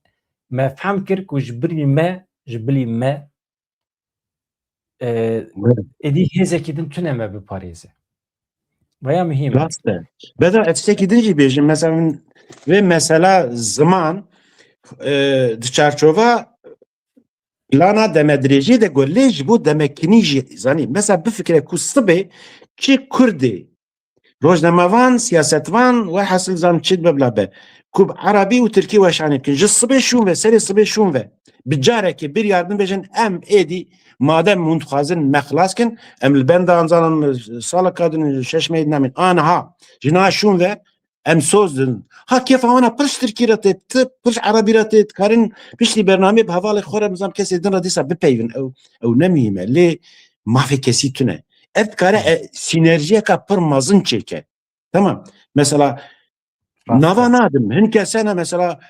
me fehm kir ku ji bilî me, ji bilî me, e, êdî hêzekî din tune me biparêze. Vaya muhîm e. Rast e. Beda ez tiştekî din jî bêjim. Mesela min vê mesela ziman, e, di çarçova plana demedirêjiyê de got, lê ji bo demekinî jî zanî. Mesela bifikire ku sibê çi Kurdê, rojnamevan, siyasetvan, welhasil zan çi dibe bila be, ku bi Erebî û Tirkî weşanê dikin. Ji sibê şûn ve, serê sibê şûn ve. Bi carekê biryar din bêjin, em êdî madem hûn dixwazin me xilas kin, em li benda anzanan saleka din, şeş mehê namîn. Aniha, ji niha şûn ve, em soz din. Ha, kêfa wana pir ji Tirkî re tê, ti pir ji Erebî re tê, dikarin piştî bernameyê bi hevalê xwe re, nizam kesê din re dîsa bipeyvin. Ew, ew ne muhîm e. Lê mafê kesî tune. Ev dikare, e, sînerjiyeka pir mezin çêke. Tamam. Mesela, rast nava e. Nadim, hin kes hene mesela,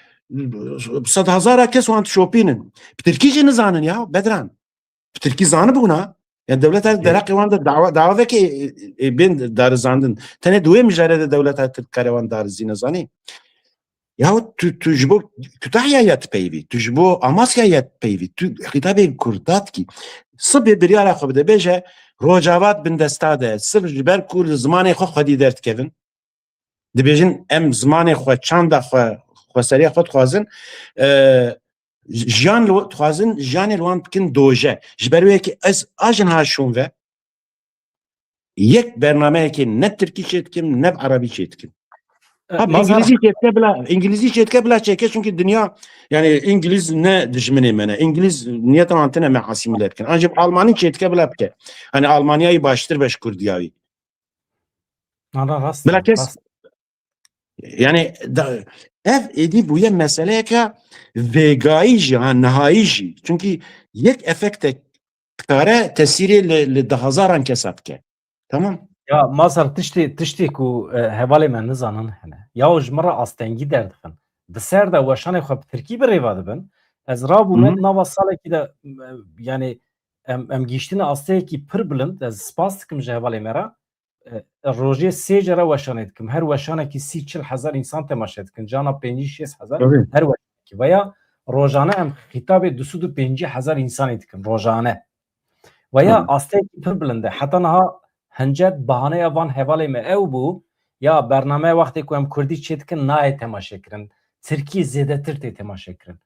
sed hezara kes wan dişopînin. Bi Tirkî jî nizanin ya, Bedran. Bi Tirkî zanibûna. Ya dewleta, e, deraqê wan de dawa, dawa veke, e, e, bên darizandin. Tenê di wê mijare de dewleta Tirk kare wan darizîne, zanî. Yahu tu, tu ji bo Kütahya ya dipeyvî, tu ji bo Amasya ya dipeyvî, tu xîtabê Kurda dikî. Sibê biryara xwe bide, bêje Rojava di bin desta de, sirf ji ber ku li zimanê xwe xwedî derdikevin. Dibêjin, em zimanê xwe, çanda xwe, xweseriya xwe dixwazin, e, jiyan li, dixwazin jiyanê li wan bikin doje. Ji ber wê yekê ez a jin ha şûn ve yek bernameyekê ne Tirkî çê dikim, ne bi Erebî çê dikim. E, ha, bi Mazhar, Îngilîzî çê dike bila, Îngilîzî çê dike bila çêke, çunkî dinya, yani Îngilîz ne dijminê me ne. Îngilîz niyeta wan tine me asîmîle bikin. Ancî bi Almanî çê dike bila bike. Hani Almanyayî baştir be ji Kurdiyayî. Ana rast. Bila kes, rast. Yani da, ev êdî bûye meseleyeke vêgayî jî, ha, nihayî jî. Çunkî yek efektek dikare tesîrê li, li dehezaran kesa bike. Tamam. Ya Mazhar, tiştê, tiştê ku, e, hevalê me nizanin hene. Ya ji min re astengî derdixin. Di ser de weşanê xwe bi tirkî bi rêva dibin. Ez rabûme, hı hı, nava salekî de, e, yani em, em gihiştine asteyekî pir bilind. Ez spas dikim ji hevalê me re. E, rojê sê care weşanê dikim. Her weşanekî sî çil hezar însan temaşe dikin. Cana pêncî şêst hezar, tabii, her weşanekî. Veya rojane em xîtabê du sed û pêncî hezar însanê dikin. Rojane. Veya, tabii, asteyekî pir bilind e. Heta niha hincet bahaneya van hevalê me ew bû, ya bername wextê ku em kurdî çê dikin nayê temaşe kirin. Tirkî zêdetir tê temaşe kirin.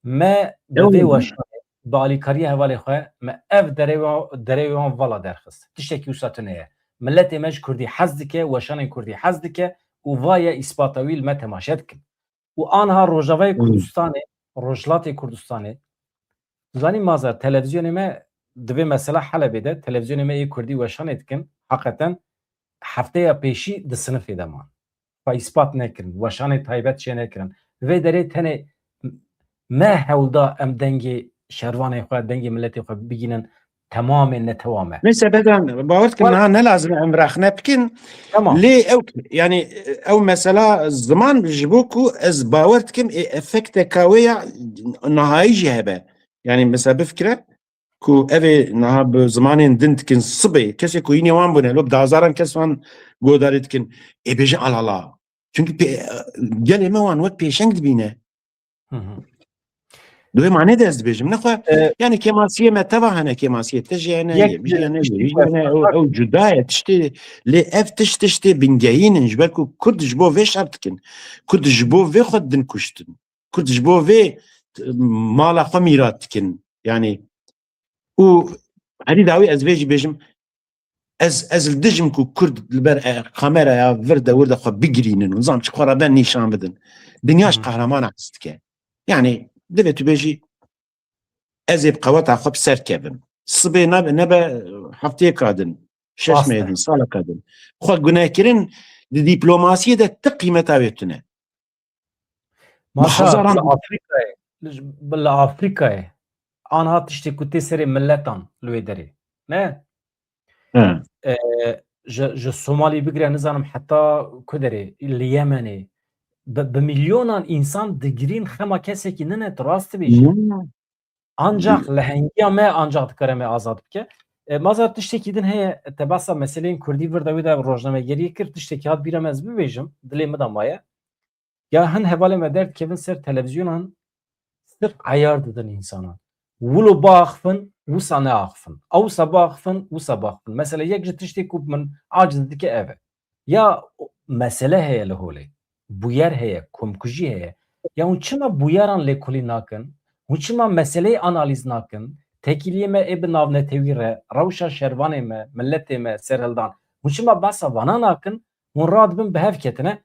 Me bi vê weşanê, bi alîkariya hevalê xwe, me ev derê wa-, derê wan vala derxist. Tiştekî wisa tune ye. Miletê me ji kurdî hez dike, weşanên kurdî hez dike û va ye îspata wî li me temaşe dikin. Û aniha Rojavayê, hmm, Kurdistanê, Rojhilatê Kurdistanê, tu zanî Mazhar, televîzyonê me di vê mesela Helebê de, televîzyonê me yê kurdî weşanê dikin, heqeten hefteya pêşî di sinifê de man. Xwe îspat nekirin, weşanê taybet çê nekirin. Vê derê tenê me hewl da em dengê şervanê xwe, dengê miletê xwe bigînin, temamê netewam e. Neyse, Bedran, bawer dikim, niha ne lazim em rexne bikin. Tamam. Lê ew, yani, ew mesela ziman ji bo ku ez bawer dikim, ê efekteka wê ya nihayî jî hebe. Yani mesela bifikire, ku ev ê niha bi zimanên din dikin sibê, kesê ku hînê wan bûne, lo bi dehazaran kes wan guhdarî dikin. Ê bêje alala. Çunkî pê-, gelê me wan wek pêşeng dibîne. Hı hı. Di wê manê de ez dibêjim. Nexwe, e, yani kêmasiyê me teva hene, kêmasiyê te jî hene, yek, yê min jî hene, yê wî jî hene, ew, ew cuda ye, tiştê, lê ev tişt, tiştê bingehîn in, ji ber ku Kurd ji bo vê şer dikin. Kurd ji bo vê xwe din kuştin. Kurd ji bo vê, e, mala xwe mîrat dikin. Yani, û herî dawî ez vê jî bêjim, ez, ez li dijim ku Kurd li ber, e, kameraya vir de wir de xwe bigirînin û nizam çi xwe re ben nîşan bidin. Dinya ji, hı, qehreman hez dike. Yani, divê tu bêjî, ez ê bi qeweta xwe bi ser kevim. Sibê nebe, nebe hefteyeka din, şeş mehê din, saleka din. Xwe gunekirin di dîplomasiyê de ti qîmeta wê tune. Masa, hezaran li Afrîkayê, li Afrîkayê, anha tiştê ku tê serê miletan li wê derê. Ne? He. E, ji, ji Somalî bigire, nizanim heta ku derê, li Yemenê, bi, bi milyonan însan digirîn, xema kesekî nine, tu rast dibêjî. Ancax lehengiya me ancax dikare me azad bike. E, Mazhar, tiştekî din heye, te behsa meseleyên Kurdî vir de wê de rojnamegeriyê kir, tiştekî hat bîra me, ez bibêjim, dilê min de maye. Ya hin hevalê me derdikevin ser televîzyonan, sirf eyar didin însanan. Wilo biaxifin, wisa neaxifin. A wisa biaxifin, wisa biaxifin. Mesela yek ji tiştê ku min aciz dike ev e. Ya mesele heye li holê. Bûyer heye, komkujî heye. Ya hûn çima bûyeran lêkolîn nakin? Hûn çima meseleyê analîz nakin? Tekîliyê me ê bi navnetewî re, rewşa şervanê me, miletê me, serhildan. Hûn çima behsa vana nakin? Hûn radibin bi hev ketine.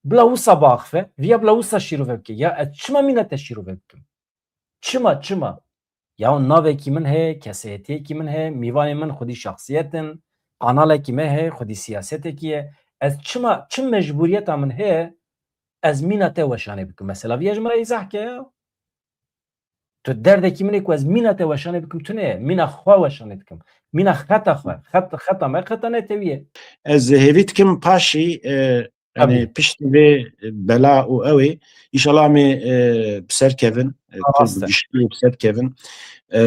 Bila wisa biaxife, viya bila wisa şîrove bike. Ya ez çima mîna te şîrove bikim? Çima, çima? Ya navekî min heye, kesayetiyekî min heye, mîvanê min xwedî şexsiyet in, kanalekî me heye, xwedî siyasetekî ye. Ez çima, çi mecbûriyeta min heye, ez mîna te weşanê bikim? Mesela viya ji min re îzah ke ya. Tu derdekî min ê ku ez mîna te weşanê bikim, tune ye. Mîna xwe weşanê dikim. Mîna xeta xwe. Xet-, xeta me, xeta netewî ye. Ez hêvî dikim paşî, e, Tabii. Yanî piştî vê bela û ew ê, înşallah em ê, e, bi ser kevin, e, Rast e. Giştî bi ser kevin. E,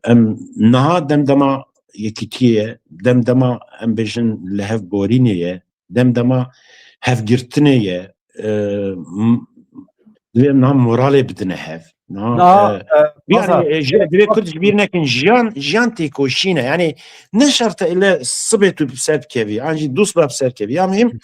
em niha dem dema yekîtiyê ye, dem dema em bêjin li hev borînê ye, dem dema hevgirtinê ye, e, m-, divê em niha moralê bidine hev. Niha, Niha, e, e, yanî, Mazhar, e, ji, divê Kurd ji bîr nekin, jiyan, jiyan têkoşîn e. Yanî ne şert e ile sibê tu bi ser bikevî, an jî du siba bi ser kevî. Ya muhîm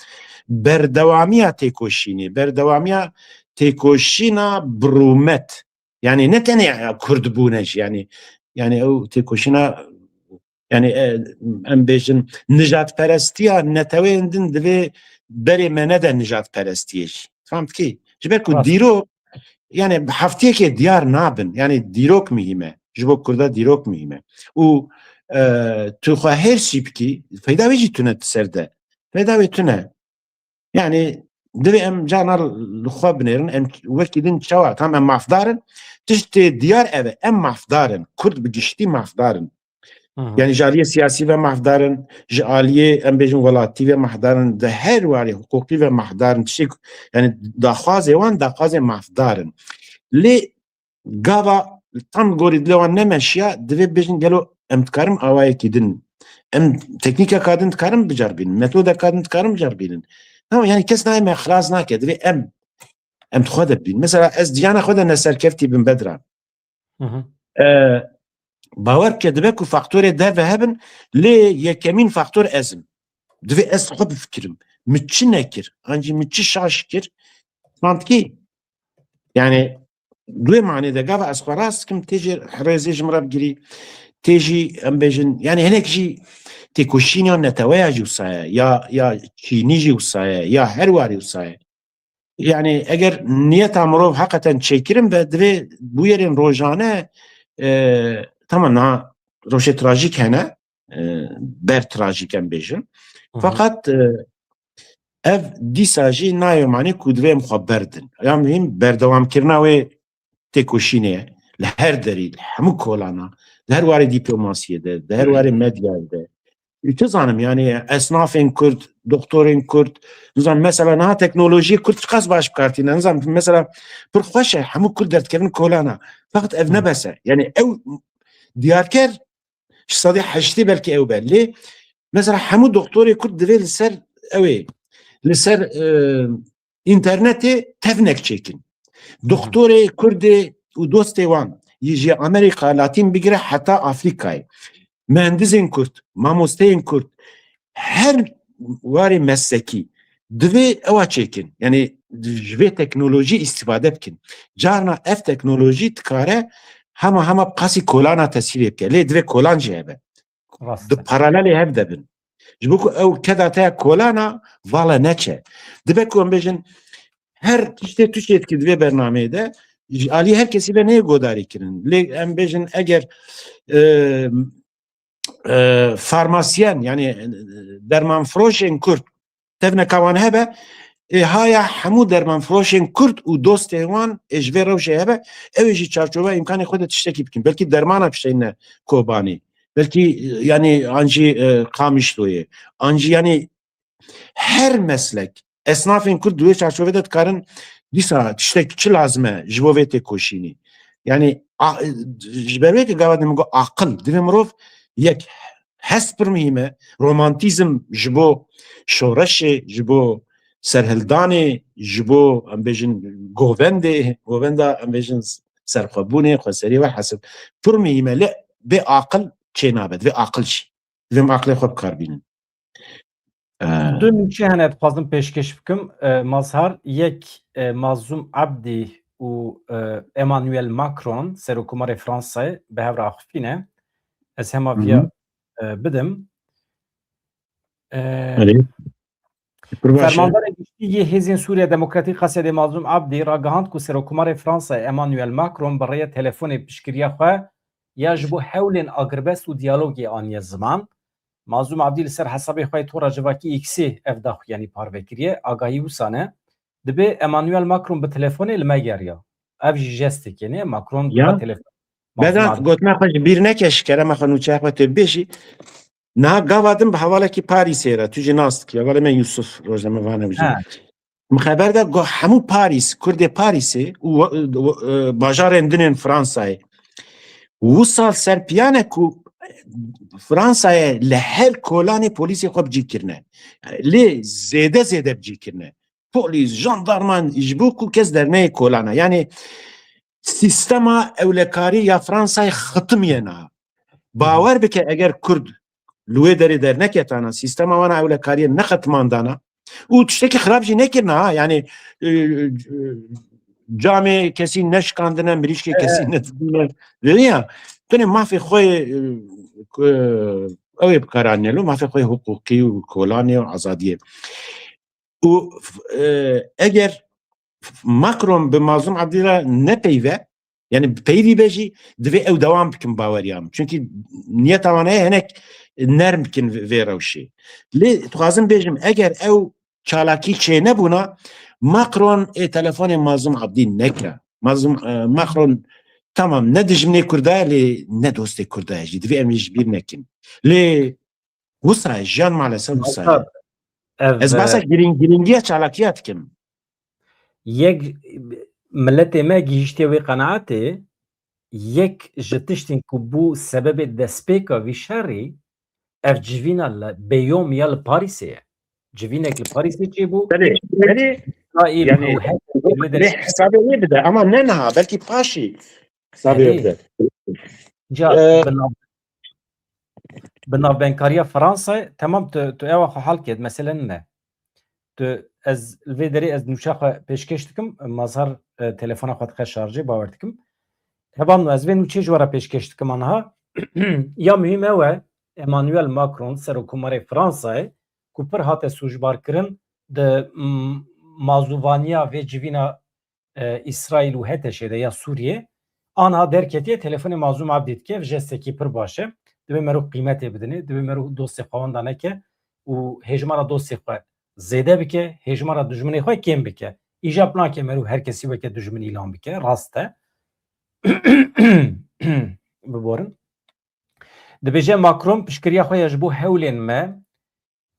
berdewamiya têkoşînê, berdewamiya têkoşîna bi rûmet. Yanî ne tenê Kurd bûne jî, yanî, yanî ew têkoşîna, yanî, e, em bêjin nijadperestiya neteweyên din divê berê me nede nijadperestiyê jî. Fam dikî? Ji ber ku Rast. dîrok, yanî heftiyekê diyar nabin. Yanî dîrok muhîm e. Ji bo Kurda dîrok muhîm e. Û, e, tu xwe hêrsî bikî, feyda wê jî tune di ser de. Feyda wê tune. Yanî divê em carna li xwe binêrin, em wekî din çawa, tam em mafdar in. Tiştê diyar ev e, em mafdar in. Kurd bi giştî mafdar in. Hı hı. Yanî ji aliyê siyasî ve mafdar in, ji aliyê, em bêjin, welatî ve mafdar in, di her warê hiqûqî ve mafdar in. Tiştê ku, yanî daxwazê wan, daxwazê mafdar in. Lê gava tam gorî dilê wan nemeşiya, divê bêjin gelo em dikarin awayekî din, em teknîkeka din dikarin bicarbînin, metodeka din dikarin bicarbînin. Tamam, yanî kes nayê me xilas nake, divê em, em di xwe de bîn. Mesela ez ciyana xwe de neserkeftî bin Bedran. Hı hı. E, bawer bike dibe ku faktorê derve hebin, lê yekemîn faktor ez im. Divê ez xwe bifikirim. Min çi nekir? An jî min çi şaş kir? Fam dikî? Yanî, di wê manê de gava ez xwe rast dikim, tê jî hirêzê ji min re bigirî, tê jî, em bêjin, yanî hinek jî têkoşîna neteweya jî wisa ye, ya, ya çînî jî wisa ye, ya her warî wisa ye. Yanî eger niyeta mirov heqeten çêkirin be, divê bûyerên rojane, e, tamam, niha rewşê trajîk hene, e, ber trajîk em bêjin. Hı hı. Feqet, e, ev dîsa jî nayê manê ku divê em xwe berdin. Ya muhîm berdewamkirina wê têkoşînê ye. Li her derî, li hemû kolana, di her warê dîplomasiyê de, di her Hı. warê medyayê de. Û tu zanim, yanî esnafên Kurd, doktorên Kurd, nizanim, mesela niha teknolojiyê Kurd çiqas baş bi kar tîne. Nizanim, mesela pir xweş e, hemû Kurd derdikevin kolana. Feqet ev Hı. ne bes e. Yanî ew diyarker ji sedê heştê belkî ew be. Lê mesela hemû doktorê Kurd divê li ser ew ê, li ser, e, înternetê tevnek çêkin. Doktorê Kurdê û dostê wan, yî ji Amerîka Latîn bigire heta Afrîkayê. Mehendisên Kurd, mamosteyên Kurd, her warê meslekî divê ewa çêkin. Yanî ji vê teknolojî îstîfade bikin. Carna ev teknolojî dikare hema hema bi qasî kolana tesîrê bike. Lê divê kolan jî hebe. Rast Di e. paralelê hev de bin. Ji bo ku ew keda te ya kolana vala neçe. Dibe ku em bêjin her tiştê tu çêdikî di vê bernameyê de ji aliyê her kesî ve neyê godarî kirin. Lê em bêjin eger, e, e, farmasyen, yanî, e, dermanfiroşên Kurd tevneka wan hebe, ê haya hemû dermanfiroşên Kurd û dostên wan ê ji vê rewşê hebe, ew ê jî çarçoveya îmkanê xwe de tiştekî bikin. Belkî dermanek bişeyne Kobanî. belkî, e, yanî an jî, e, Qamişloyê, an jî yanî her meslek, esnafên Kurd di wê çarçovê de dikarin dîsa tiştek çi lazim e ji bo vê têkoşînê. Yanî a-, ji ber wê ke gava din min got aqil, divê mirov yek hest pir muhîm e, romantîzm ji bo şoreşê, ji bo serhildanê, ji bo, em bêjin, govendê, govenda, em bêjin, serxwebûnê, xweserî, welhasil pir muhîm e, lê bê aqil çê nabe, divê aqil jî. Divê em aqilê xwe bi kar bînin. E, Du nûçe hene dixwazim pêşkêş bikim, e, Mazhar. Yek, e, Mazlûm Ebdî û, e, Emmanuel Macron, Serokkomarê Fransayê, bi hev re axifîne. Ez hema Hı hı. viya, e, bidim. E, Erê. Pir baş e. Fermandarê Giştî yê Hêzên Sûriya Demokratîk, Qesedê, Mazlûm Ebdî, ragihand ku Serokkomarê Fransayê Emmanuel Macron bi rêya telefonê piştgiriya xwe ya ji bo hewlên agirbest û diyalogê aniye ziman. Mazlûm Ebdî li ser hesabê xwe yê tora civakî X-ê ev daxuyanî parve kiriye. Agahî wisa ne: Dibê Emmanuel Macron bi telefonê li me geriya. Ev jî jestekê ne, Macron Ya. bi telefon. Beda Mazlûm Ebdî. Gotina xwe ji bîr neke, ji kerema xwe nûçeya xwe tê bibêjî. Niha gava din bi hevalekî Parîsê re, tu jî nas dikî, hevalê me Yusuf, rojnamevane û jî. He. Min xeber da, got, hemû Parîs, Kurdê Parîsê û we-, we-, e, bajarên din ên Fransayê wisa serpiya ne ku Fransayê li her kolanê polîsê xwe bi cî kirine. Lê zêde zêde bi cî kirine. Polîs, jandarman ji bo ku kes derneyê kolana. Yanî sîstema ewlekarî ya Fransayê xitimiye niha. Bawer bike, eger Kurd li wê derê derneketana, sîstema wana ewlekariyê nexetimandana û tiştekî xirab jî nekirina ha, yanî, e, e, camê kesî neşikandine, mirîşkê E, kesî e. nedidîne. Dedin ya, tenê mafê xwe, e, e, ew ê bikaranîne lo, mafê xwe hiqûqî û kolanê û azadiyê. Û, e, eger Macron bi Mazlûm Ebdî re nepeyve, yanî peyvî be jî, divê ew dewam bikin baweriya min. Çunkî niyeta wan heye hinek nerm bikin vê, vê rewşê. Lê dixwazim bêjim, eger ew çalakî çênebûna, Macron ê telefonê Mazlûm Ebdî nekira. Mazlûm, e, Macron, tamam, ne dijminê Kurda ye, lê ne dostê Kurda ye jî. Divê em ê ji bîr nekin. Lê wisa ye, jiyan maalesef wisa ye. Ev, Ez behsa e, giring-, giringiya çalakiya dikim. Yek miletê me gihîştiye wê qenaetê, yek ji tiştên ku bû sebebê destpêka vî şerî, ev civîna li bêyom ya li Parîsê ye. Civînek li Parîsê çêbû. Belê, belê. Îsraîl Yani, û her lê hesabê wê bide, ama ne niha, belkî paşî hesabê wê Erê. bide. Ca Ee, bi nav-, bi navbenkariya Fransayê, temam, tu, tu ewa xwe hal kêt, mesele nine. Tu, ez li vê derê ez nûça xwe pêşkêş dikim, Mazhar, e, telefona xwe dixe şarjê, bawer dikim. Hevalno, ez vê nûçê ji we re pêşkêş dikim aniha. Ya muhîm ew e, Emmanuel Macron, Serokkomarê Fransayê, ku pir hate sûcbar kirin di, m, mazûvaniya vê civîna, e, Îsraîl û H T Ş'ê de ya Sûriyê, aniha derketiye, telefonê Mazlûm Abdî dike, ev jestekî pir baş e. Divê mero qîmetê bidinê, divê mero dostê xwe wenda neke û hêjmara dostê xwe zêde bike, hêjmara dijminê xwe kêm bike. Îcab nake mero her kesî weke dijmin îlan bike, rast e. Biborin. Dibêje Macron piştgiriya xwe ya ji bo hewlên me,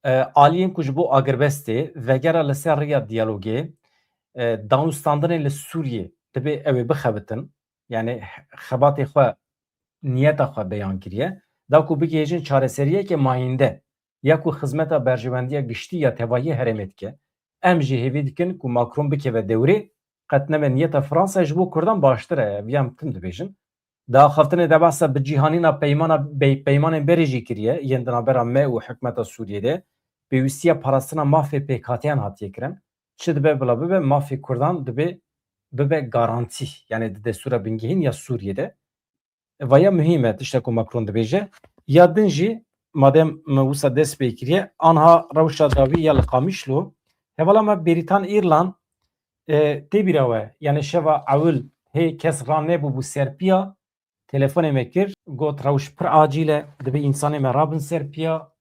e, aliyên ku ji bo agirbestê, vegera li ser rêya diyalogê, e, danûstandinê li Sûriyê, dibê ew ê bixebitin. Yani xebatê xwe, niyeta xwe beyan kiriye. Da ku bigihêjin çareseriyeke mayînde, ya ku xizmeta berjewendiya giştî ya tevahî herêmê dike. Em jî hêvî dikin ku Macron bikeve dewrê, qet nebe niyeta Fransayê ji bo Kurdan baştir e, ev ya em tim dibêjin. Di axaftinê de behsa bicîhanîna peymana, bey-, peymanên berê jî kiriye, yên di navbera me û hikûmeta Sûriyê de, pêwîstiya parastina mafê pêkhateyan hatiye kirin. Çi dibe bila bibe, mafê Kurdan dibê bibe garantî, yani di destûra bingehîn ya Sûriyê de. Vaya muhîm e, tişta ku Macron dibêje. Ya din jî, madem me wisa dest pê kiriye, anha rewşa dawî ya li Qamişlo, hevala me Bêrîtan Îrlan, e, tê bîra we, yani şeva ewil hê kes ranebûbû ser piya, telefonê me kir, got, rewş pir acîl e, dibê însanê me rabin ser piya,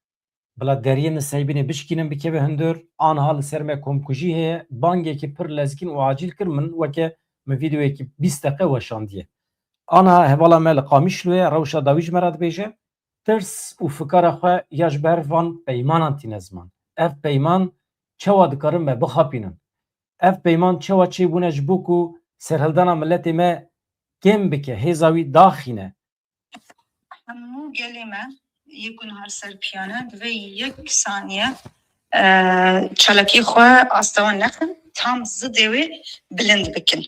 bila deriyê Niseyîbînê bişkînin bikeve hundir, anha li ser me komkujî heye, bangekî pir lezgîn û acîl kir, min weke min vîdeoyekî bîst deqe weşandiye. Anha hevala me li Qamişloyê, rewşa dawî ji me re dibêje, tirs û fikara xwe ya ji ber van peymanan tîne ziman. Ev peyman çawa dikarin me bixapînin? Ev peyman çawa çêbûne ji bo ku serhildana miletê me kêm bike, hêza wî daxîne? Hemû gelê me yê ku niha li ser piyan e, divê yek saniye, e, çalakiyê xwe asta wan nexin, tam zidê wê bilind bikin.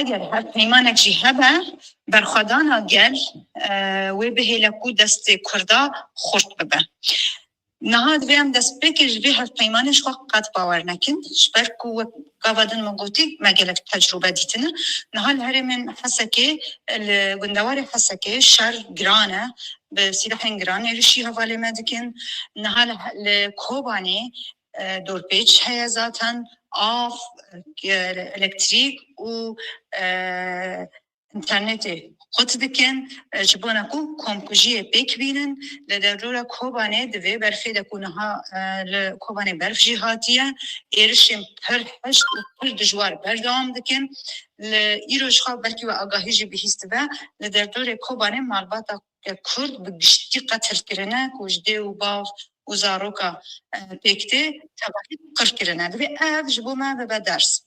Eger hevpeymanek jî hebe, berxwedana gel, e, wê bihêle ku destê Kurda xurt bibe. Niha divê em destpêkê ji vê hevpeymanê ji xwe qet bawer nekin, ji ber ku wek gava din min gotî, me gelek tecrûbe dîtine. Niha li herêmên Hesekê, li gundewarê Hesekê şer giran e, bi sîlehên giran êrişî hevalê me dikin. Niha li, li Kobanê, e, dorpêç heye zaten, av, e, elektrîk û, e, înternetê qut dikin, e, ji bona ku komkujiyê pêk bînin. Li derdora Kobanê di vê berfê de ku niha, e, li Kobanê berf jî hatiye, êrişên pir hişk û pir dijwar berdewam dikin. Li îro ji xwe belkî we agahî jî bihîstibe, li derdorê Kobanê malbata Kurd bi giştî qetil kirine ku ji dê û bav û zaroka, e, pêk tê, tevahî qir kirine. Divê ev ji bo me bibe ders.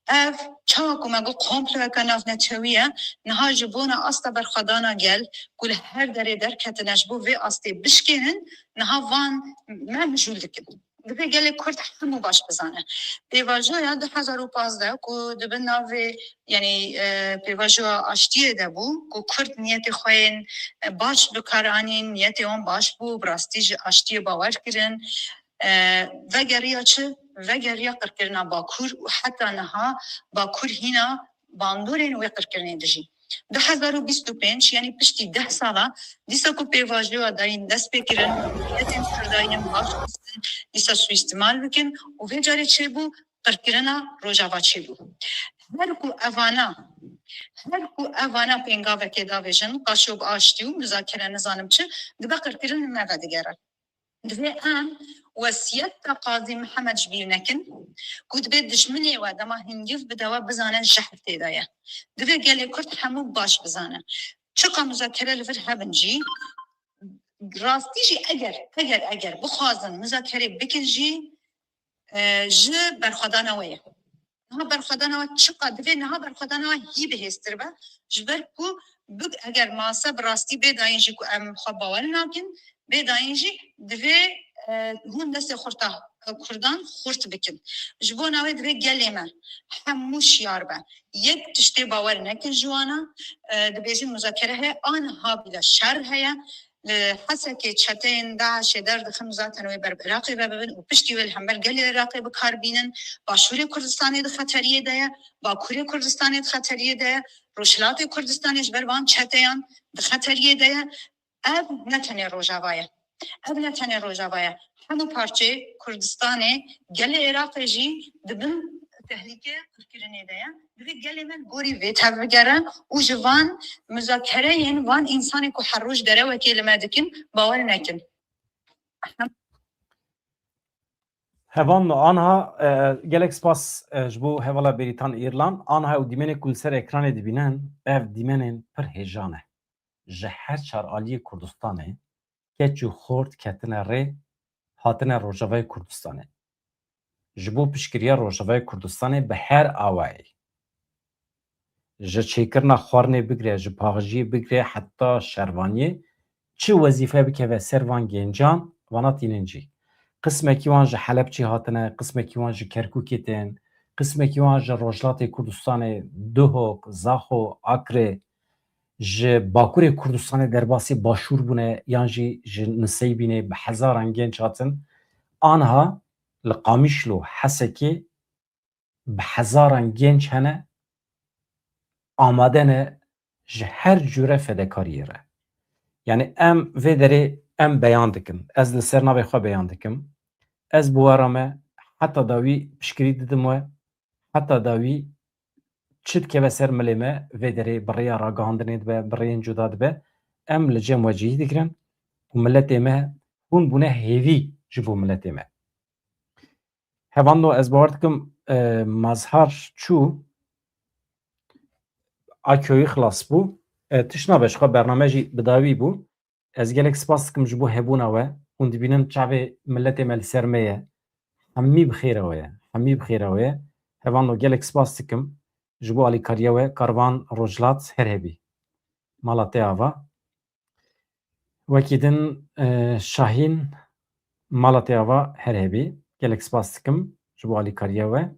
Ev çawa ku me got komployeke navnetewî ye, niha ji bona asta berxwedana gel ku li her derê derketine ji bo vê astê bişkênin, niha van me mijûl dikin. Divê gelê Kurd hemû baş bizane. Pêvajoya du hezar û pazdeh ku di bin navê, yanî, e, pêvajoya aştiyê de bû ku Kurd niyetê xwe yên, e, baş bi kar anîn, niyetê wan baş bû, bi rastî ji aştiyê bawer kirin. E, vegeriya çi? Vegeriya qirkirina Bakur û heta niha Bakur hîna bandorên wê qirkirinê dijî. Du hezar û bîst û pênc, yanî piştî deh sala, dîsa ku pêvajoya dayîn dest pê kirin, niyetên Kurda yên baş xistin, dîsa suîstimal bikin û vê carê çêbû, qirkirina Rojava çêbû. Her ku evana, her ku evana pêngavekê davêjin, qaşo bi aştî û muzakere nizanim çi, dibe qirkirin me vedigere. Divê em wesiyeta Qazî Mihemed ji bîr nekin ku dibê dijminê we dema hingiv bide we bizane jehr tê de ye. Divê gelê Kurd hemû baş bizane. Çiqa muzakere li vir hebin jî, rastî jî eger, eger, eger bixwazin muzakerê bikin jî, e, ji berxwedana we ye. Niha berxwedana we çiqa divê, niha berxwedana we hî bihêztir be. Ji ber ku bi, eger mase bi rastî bê dayîn jî ku em xwe bawer nakin, bê dayîn jî divê, e, hûn destê xurta, e, Kurdan xurt bikin. Ji bona wê divê gelê me hemû şiyar be. Yek tiştê bawer nekin ji wana, e, dibêjin muzakere heye, aniha bîle şer heye. Li Hesekê çeteyên DAIŞê derdixin, zaten wê ber bi Iraqê ve bibin û piştî wê li hember gelê Iraqê bi kar bînin. Başûrê Kurdistanê di xeteriyê de ye, Bakurê Kurdistanê di xeteriyê de ye, Rojhilatê Kurdistanê ji ber van çeteyan di xeteriyê de ye. Ev ne tenê Rojava ye. Ev ne tenê Rojava ye. Hemû parçeyê Kurdistanê, gelê Iraqê jî di bin tehlîke qirkirinê de ye. Divê gelê me li gorî vê tevbigere û ji van muzakereyên van însanê ku her roj derewekê li me dikin, bawer nekin. Hevalno, anha, e, gelek spas, e, ji bo hevala Bêrîtan Îrlan. Anha ew dîmenê ku li ser ekranê dibînin, ev dîmenên pir hêja ne. Ji her çar aliyê Kurdistanê keç û xort ketine rê, hatine Rojavayê Kurdistanê. Ji bo piştgiriya Rojavayê Kurdistanê bi her awayî, ji çêkirina xwarinê bigire, ji paxijiyê bigire heta şervaniyê, çi wezîfe bikeve ser van gencan, vana tînin cî. Qismekî wan ji Helebçê hatine, qismekî wan ji Kerkûkê tên, qismekî wan ji Rojhilatê Kurdistanê, Duhok, Zaxo, Akrê, ji Bakurê Kurdistanê derbasî Başûr bûne yan jî ji Niseybînê bi hezaran genç hatin. Anha li Qamişlo, Hesekê bi hezaran genç hene, amade ne ji her cure fedekariyê re. Yani em vê derê em beyan dikin. Ez li ser navê xwe beyan dikim. Ez bi we re me heta dawî piştgirî didim we, heta dawî çi dikeve ser milê me, vê derê bi rêya ragihandinê dibe, bi rêyên cuda dibe. Em li cem we cihî digirin û miletê me hûn bûne hêvî ji bo miletê me. Hevando ez bawer dikim, e, Mazhar çû, a köyî xilas bû. E, tişt nabe, ji xwe bername jî bi dawî bû. Ez gelek spas dikim ji bo hebûna we. Hûn dibînin çavê miletê me li ser me ye. Hemî bi xêra we ye. Hemî bi xêra we ye. Hevano gelek spas dikim ji bo alîkariya we. Karvan Rojhilat her hebî. Mala te ava. Wekî din, e, Şahîn, mala te ava her hebî. Gelek spas dikim ji bo alîkariya we.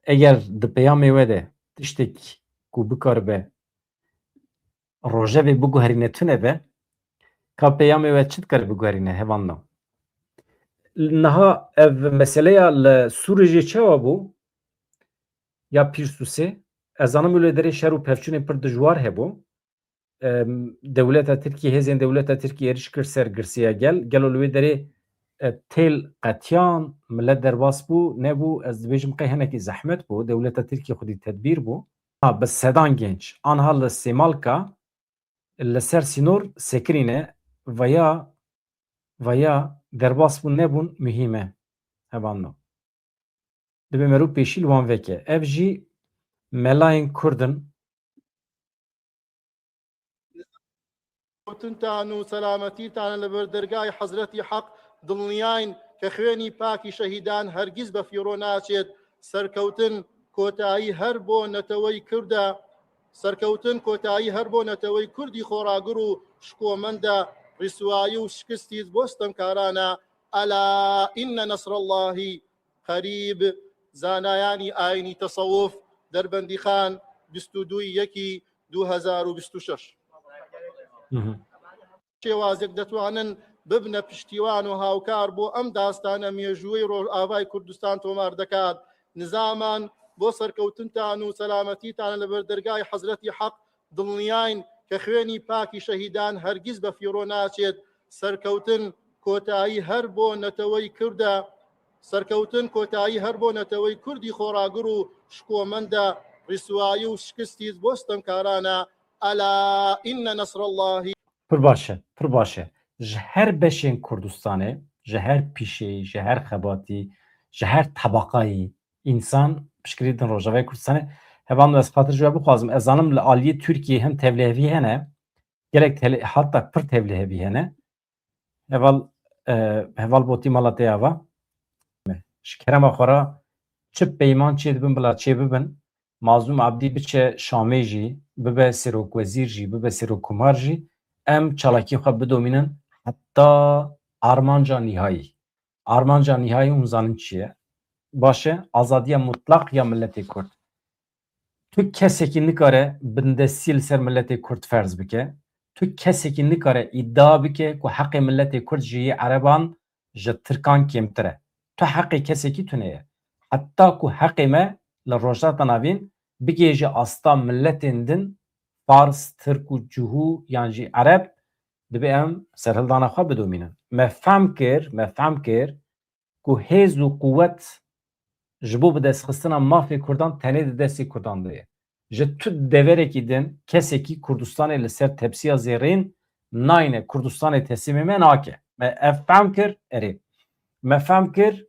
Eger di peyamê we de tiştek ku bikaribe rojevê biguherîne tune be, ka peyamê we çi dikare biguherîne, hevalno? Niha ev meseleya li Sûrê jê çawa bû? Ya Pîrsûsê, ez zanim li wê derê şer û pevçûnên pir dijwar hebû. Em, dewleta Tirkiyê, hêzên dewleta Tirkiyê êrîş kir ser girsiya gel. Gelo li wê derê, e, têl qetiyan, milet derbas bû, nebû, ez dibêjim qey hinekî zehmet bû, dewleta Tirkiyê xwedî tedbîr bû. Ha, bi sedan genç, anha li Sêmalka, li ser sînor sekinîne, veya, veya derbas bûn nebûn muhîm e. Hevalno. Divê meriv pêşî li wan veke. Ev jî melayên Kurd in. Kewtintan û selametîtan li ber dergahê Hezretî Heq, dilniyayn ke xwênî pakî şehîdan hergiz be fîro naçêt. Serkewtin kotayî her bo netewey Kurd e. Serkewtin kotayî her bo netewey Kurdî xoragir û şikomend e. Rîswayî û şikistî bo stemkaran e. Ela inne nesrallahî qerîb. Zanayanî ayînî tesewuf, Derbendîxan, bîst û du yekî du hezar û bîst û şeş. Mhm. Şêwazek detwanin bibne piştîwan û hawkar bo em dastane mejûyê Rojavayê Kurdistan tomar dekat. Nizaman bo serkewtintan û selametîtan li ber dergahê Hezretî Heq dilniyayn ke xwênî pakî şehîdan hergiz be fîro naçêt. Serkewtin kotayî her bo netewey Kurd e. Serkewtin kotayî her bo netewey Kurdî xoragir û şikomend e. Rîswayî û şikistî bo stemkaran e. Ela inne nesrallahî. Pir baş e, pir baş e. Ji her beşên Kurdistanê, ji her pîşeyî, ji her xebatî, ji her tebaqayî însan piştgirî din Rojavayê Kurdistanê. Hevalno, ez xatir ji we bixwazim. Ez zanim li aliyê Tirkiyê hin tevlihevî hene, gelek tele-, hatta pir tevlihevî hene. Heval, e, heval Botî, mala te ava. Ji kerema xwe re çi peyman çêdibin bila çêbibin. Mazlûm Abdî biçe Şamê jî, bibe serokwezîr jî, bibe serokkomar jî, em çalakî xwe bidomînin heta armanca nîhayî. Armanca nîhayî hûn zanin çi ye? Baş e, azadiya mutlaq ya miletê Kurd. Tu kesekî nikare bindestî li ser miletê Kurd ferz bike. Tu kesekî nikare îdia bike ku heqê miletê Kurd ji yê Ereban, ji Tirkan kêmtir e. Tu heqê kesekî tune ye. Heta ku heqê me li Rojhilata Navîn bigihêje asta miletên din, Fars, Tirk û Cihû yan jî Ereb, dibe em serhildana xwe bidomînin. Me fehm kir, me fehm kir ku hêz û quwet ji bo bidestxistina mafê Kurdan tenê di destê Kurdan de ye. Ji tu deverekî din kesekî Kurdistanê li ser tepsiya zêrên nayne, Kurdistanê teslîmê me nake. Me ev fehm kir, erê. Me fehm kir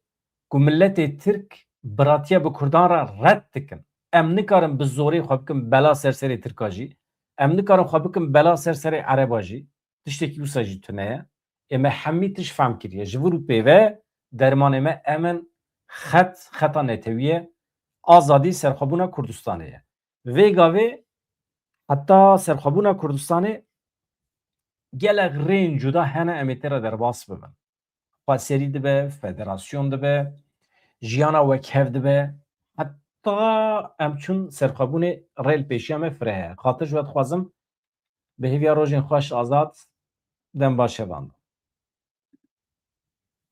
ku miletê Tirk biratiya bi Kurdan re red dikin. Em nikarin bi zorê xwe bikin bela ser serê Tirka jî. Em nikarin xwe bikin bela ser serê Ereba jî. Tiştekî wisa jî tune ye. Ê me hemî tişt fehm kiriye. Ji vir û pê ve dermanê me em in, xet, xeta netewî ye. Azadî, serxwebûna Kurdistanê ye. Vê gavê heta serxwebûna Kurdistanê gelek rêyên cuda hene em ê tê re derbas bibin. Xweserî dibe, federasyon dibe, jiyana wekhev dibe. Heta em çûn serxwebûnê rê li pêşiya me fireh e. Xatir ji we dixwazim, bi hêviya rojên xweş azad, dem baş hevalno.